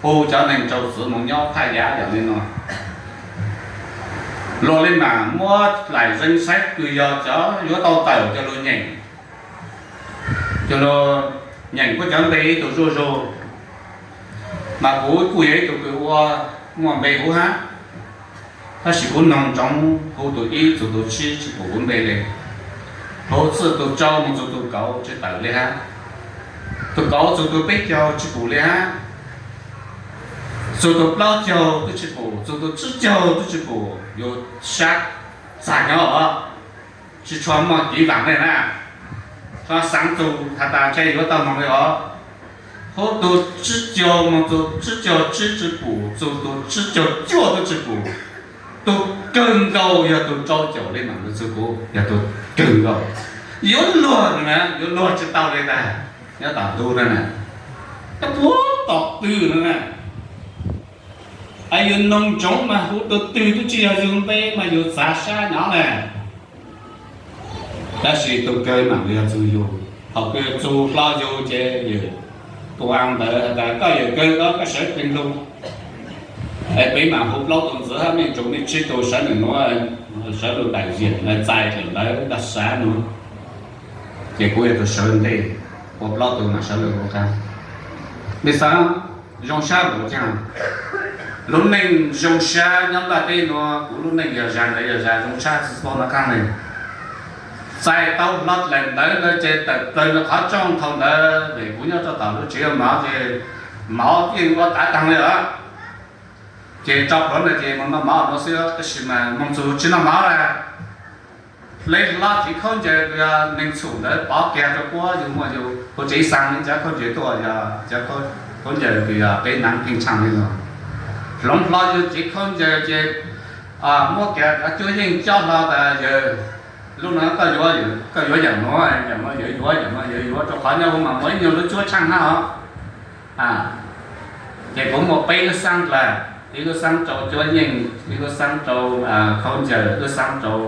hu cov neeg tsaug txim moog nyob thaj yaav yog le nuav. Luag le maam muab laim zeeg saib kws yog cov yuav tau tawm coj lug nyeem, coj lug nyeem puab cov npe ib tug zuj zug. Mas kuv kuj yog ib tug kws ua muaj npe huv hab, tab sis kuv noog ntsoov hu tug ib txug tug tsib tsi pum kuv npe le, hu txij tug rau moog txug tug kaum tsi tawm le hab, tug kaum txug tug peb caug tsi pum le hab, txug tug plaub caug tub tsi pum, txug tug tsib caug tub tsi pum, yuav sab txag nyob os. Tsi tshua muaj kev vaam le na, tshua xaav txug has tas ntshe yuav tau moog le os. Hu tug tsib caug moog txug tsib caug tsib tsi pum, txug tug tsib caug cuaj tub tsi pum, tug kawg nkaus yog tug rau caum le maam le txug kuv yog tug kawg nkaus. Yuav luag na, yuav luag tsi tau le tas nyob tom ntug na, koj puab tom twg na. Es yus noog ntsoov mas hu tug twg tub tsi yog yug npe mas yus txav sab nyob na. Tab sis tug kawg maam le yog txug yug, thaum kws txug hlo yug ces yawm tua ntawd has tas koj yawm kawg koj sawv teeg lug. Es peb maam hu plaub tug ntxiv hab mej tsoom mej tsib tug sawv nws nuav, sawv lug daim ziam txais dlawm ntawd tag sav nuav, ces kuv yog tug sawv ntej, ua plaub tug maam sawv lug ua qaab. Mej xaav zoo sab npaum caag? Lub neej zoo sab nyob nplaj teb nuav, kuv lub neej yog zag ntawd yog zag zoo sab tsi txhob nov qaab le. Txais tau hlo dlawm ntawd ntawd ces tawm plawg lug qhov rooj thaum ntawd vim kuv nyob rua tom lub tsev ua mov ces mov yeej ua tav taag le os. Ces tso plhuav ntawd ces moog noj mov nuav xwb, tab sis mas moog txug tsi noj mov lawm. Hle hlo cev khaub ncaws kws yog neeg txhum ntawd pov kiag rua puab, yug muaj yug kuv tsev xaa le cov khaub ncaws tuaj, yog cov khaub ncaws kws yog peb naav pheej tshaaj le nuav. Hloov hlo yug cev khaub ncaws ces muab kiag cov cuab yeej cob hlo tas yawg, lub nuav koj yuav, koj yuav yaam nuav, yaam nuav yawg yuav, yaam nuav yawg yuav, rua qhov nyob huv mas muaj ib nyuag lub cuab tshaaj hab os. Ces kuv muaj peb lub xaab dlawg, ib lub xaab rau cuab yeej, ib lub xaab rau khaub ncaws, lub xaab rau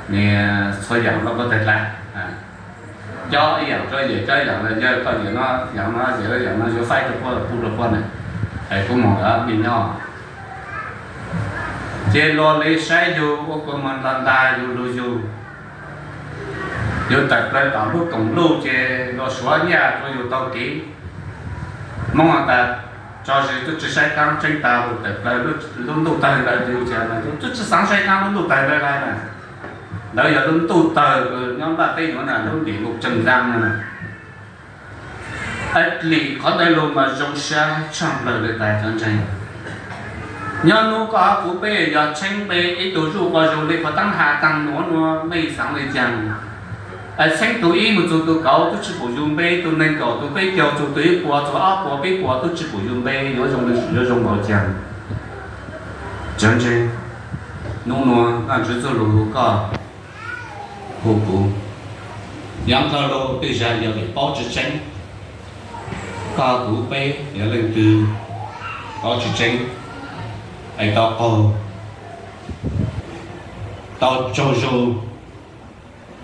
niag txhua yaam loj koj tag dlawg. Cob ib yaam rua yawg, cob ib yaam rua yawg, koj yaam no, yaam no, yaam no yuav faib rua puab, pub rua puab na. Es kuv moog me nyob ces luag le saib yug ua kua muag nta nta yug lug yug, yug tawm plawg tom lub koom luj ces luag suav nyaj rua yug taug kev. Moob has tas tso zis tub tsi saib qaab tseeb tas lug tawm plawg lub ntuj tawg ntawd, yug tsi, tub tsi xaav saib qaab lub ntuj tawg ntawd le na. Ntawd yog lub ntuj tawg nyob nplaj teb nuav na, lub ntim lug tseem ntaag na. Lim qhov ntawd lug mas zoo sab tshaaj plawg le tas cov ntseeg. Nyob nub koj hab kuv peb yog tsheeb le ib tug zuj quas zug le puag taab has taag nuav nuav mej xaav le caag? Es tsheeb tug ib moog txug tug kaum tub tsi pum yug npe, tug neeg nkaum tug peb caug txug tug ib puas txug ob puas peb puas tub tsi pum yug npe, yuav zoo le, yuav zoo npaum caag? Cov ntseeg, nub nuav Vaajtswv txuj lug hu koj, hu kuv, yaav dlhau lug tej zag yog vim paub tsi tseeb. Koj kuv peb yog leej twg paub tsi tseeb, es tau qaug, tau tsaug zug.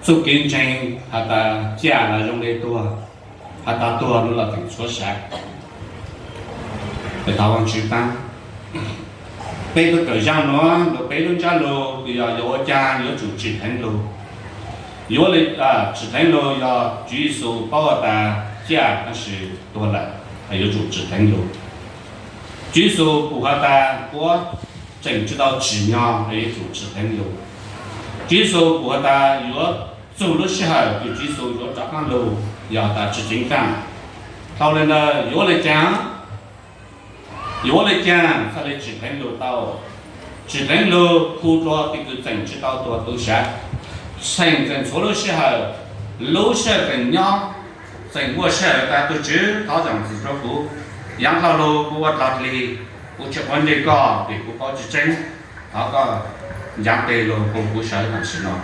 Txuj kev ntseeg has tas caj los zoo le tuag, has tas tuag nuav los tseem tshuav sav. Es thov Vaajtswv paab. Peb tug kawm zaaj nuav lug peb lub ntsab lug kws yog yuav ua caag yuav tsum tsim dheev lug. Yuav le, tsim dheev lug yog Tswv Yexus paub has tas caj tab sis tuag lawm, yuav tsum tsim dheev lug. Tswv Yexus pum has tas puab tseem tsi tau tsim nyog, yuav tsum tsim dheev lug. Tswv Yexus pum has tas yuav txug lub sij hawm kws Tswv Yexus yuav rov qaab lug, yog tas tsi ceev taag, dhau le ntawd yuav le caag? Yuav le caag txhaj le tsim dleev lug tau? Tsim dleev lug khu dlua tej kws txeem tsi tau tuag tu sav, txheem txeem txhua lub sij hawm, lub sij hawm txeem nyob, txeem muaj sij hawm tas tug Tswv thov zam txim rua kuv, yaav dlhau lug kuv ua dlog dlig, kuv tsi quav ntsej koj vim kuv paub tsi tseeb, thov koj ncav tes lug pug kuv sawv tam sim no.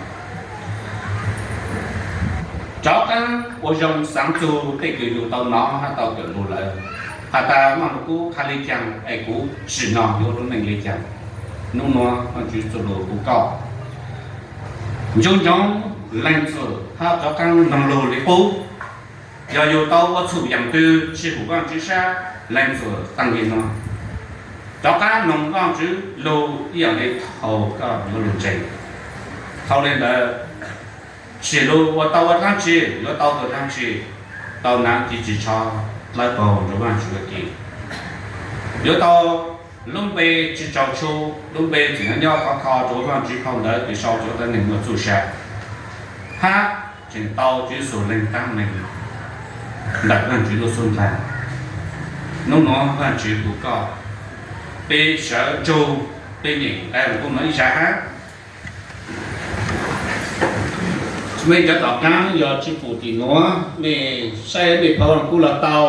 Rov qaab ua zoo xaav txug tej kws yug tau nov hab tau kawm lug lawm, has tas Vaaj Lug Kub qha le caag es kuv tsim nyog yuav lub neej le caag. Nub nua Vaajtswv txuj lug kuv koj nco ntsoov lees txim hab rov qaab noog lug le qub. Yog yug tau ua txhum yaam twg tsi hum Vaajtswv sab, lees txim taag le nuav, rov qaab noog Vaajtswv lug ib yaam le thaus koj yuav lug ntseeg. Dhau le ntawd, sim lug ua tau ua dlaab tsi, yuav tau tug dlaab tsi, tau naav ci tsi tsho dlawb paug rua Vaajtswv ua ke, yuav tau lub npe tsi tsaug tshu, lub npe tseem nyob nyob khov kho rua Vaajtswv phau ntawv kws sau rua cov neeg muaj txuj sa, hab tseem tau Tswv Yexus leeg taab meeg ntawm Vaajtswv lub xub ntiag. Nub nua Vaajtswv hu koj, peb sawv ntsug, peb nyeem nqe Vaaj Lug Kub no ib zag hab. Mej cov tom qaab yog tsi pum tim nuav, mej saib mej phau Vaaj Lug Kub los tau.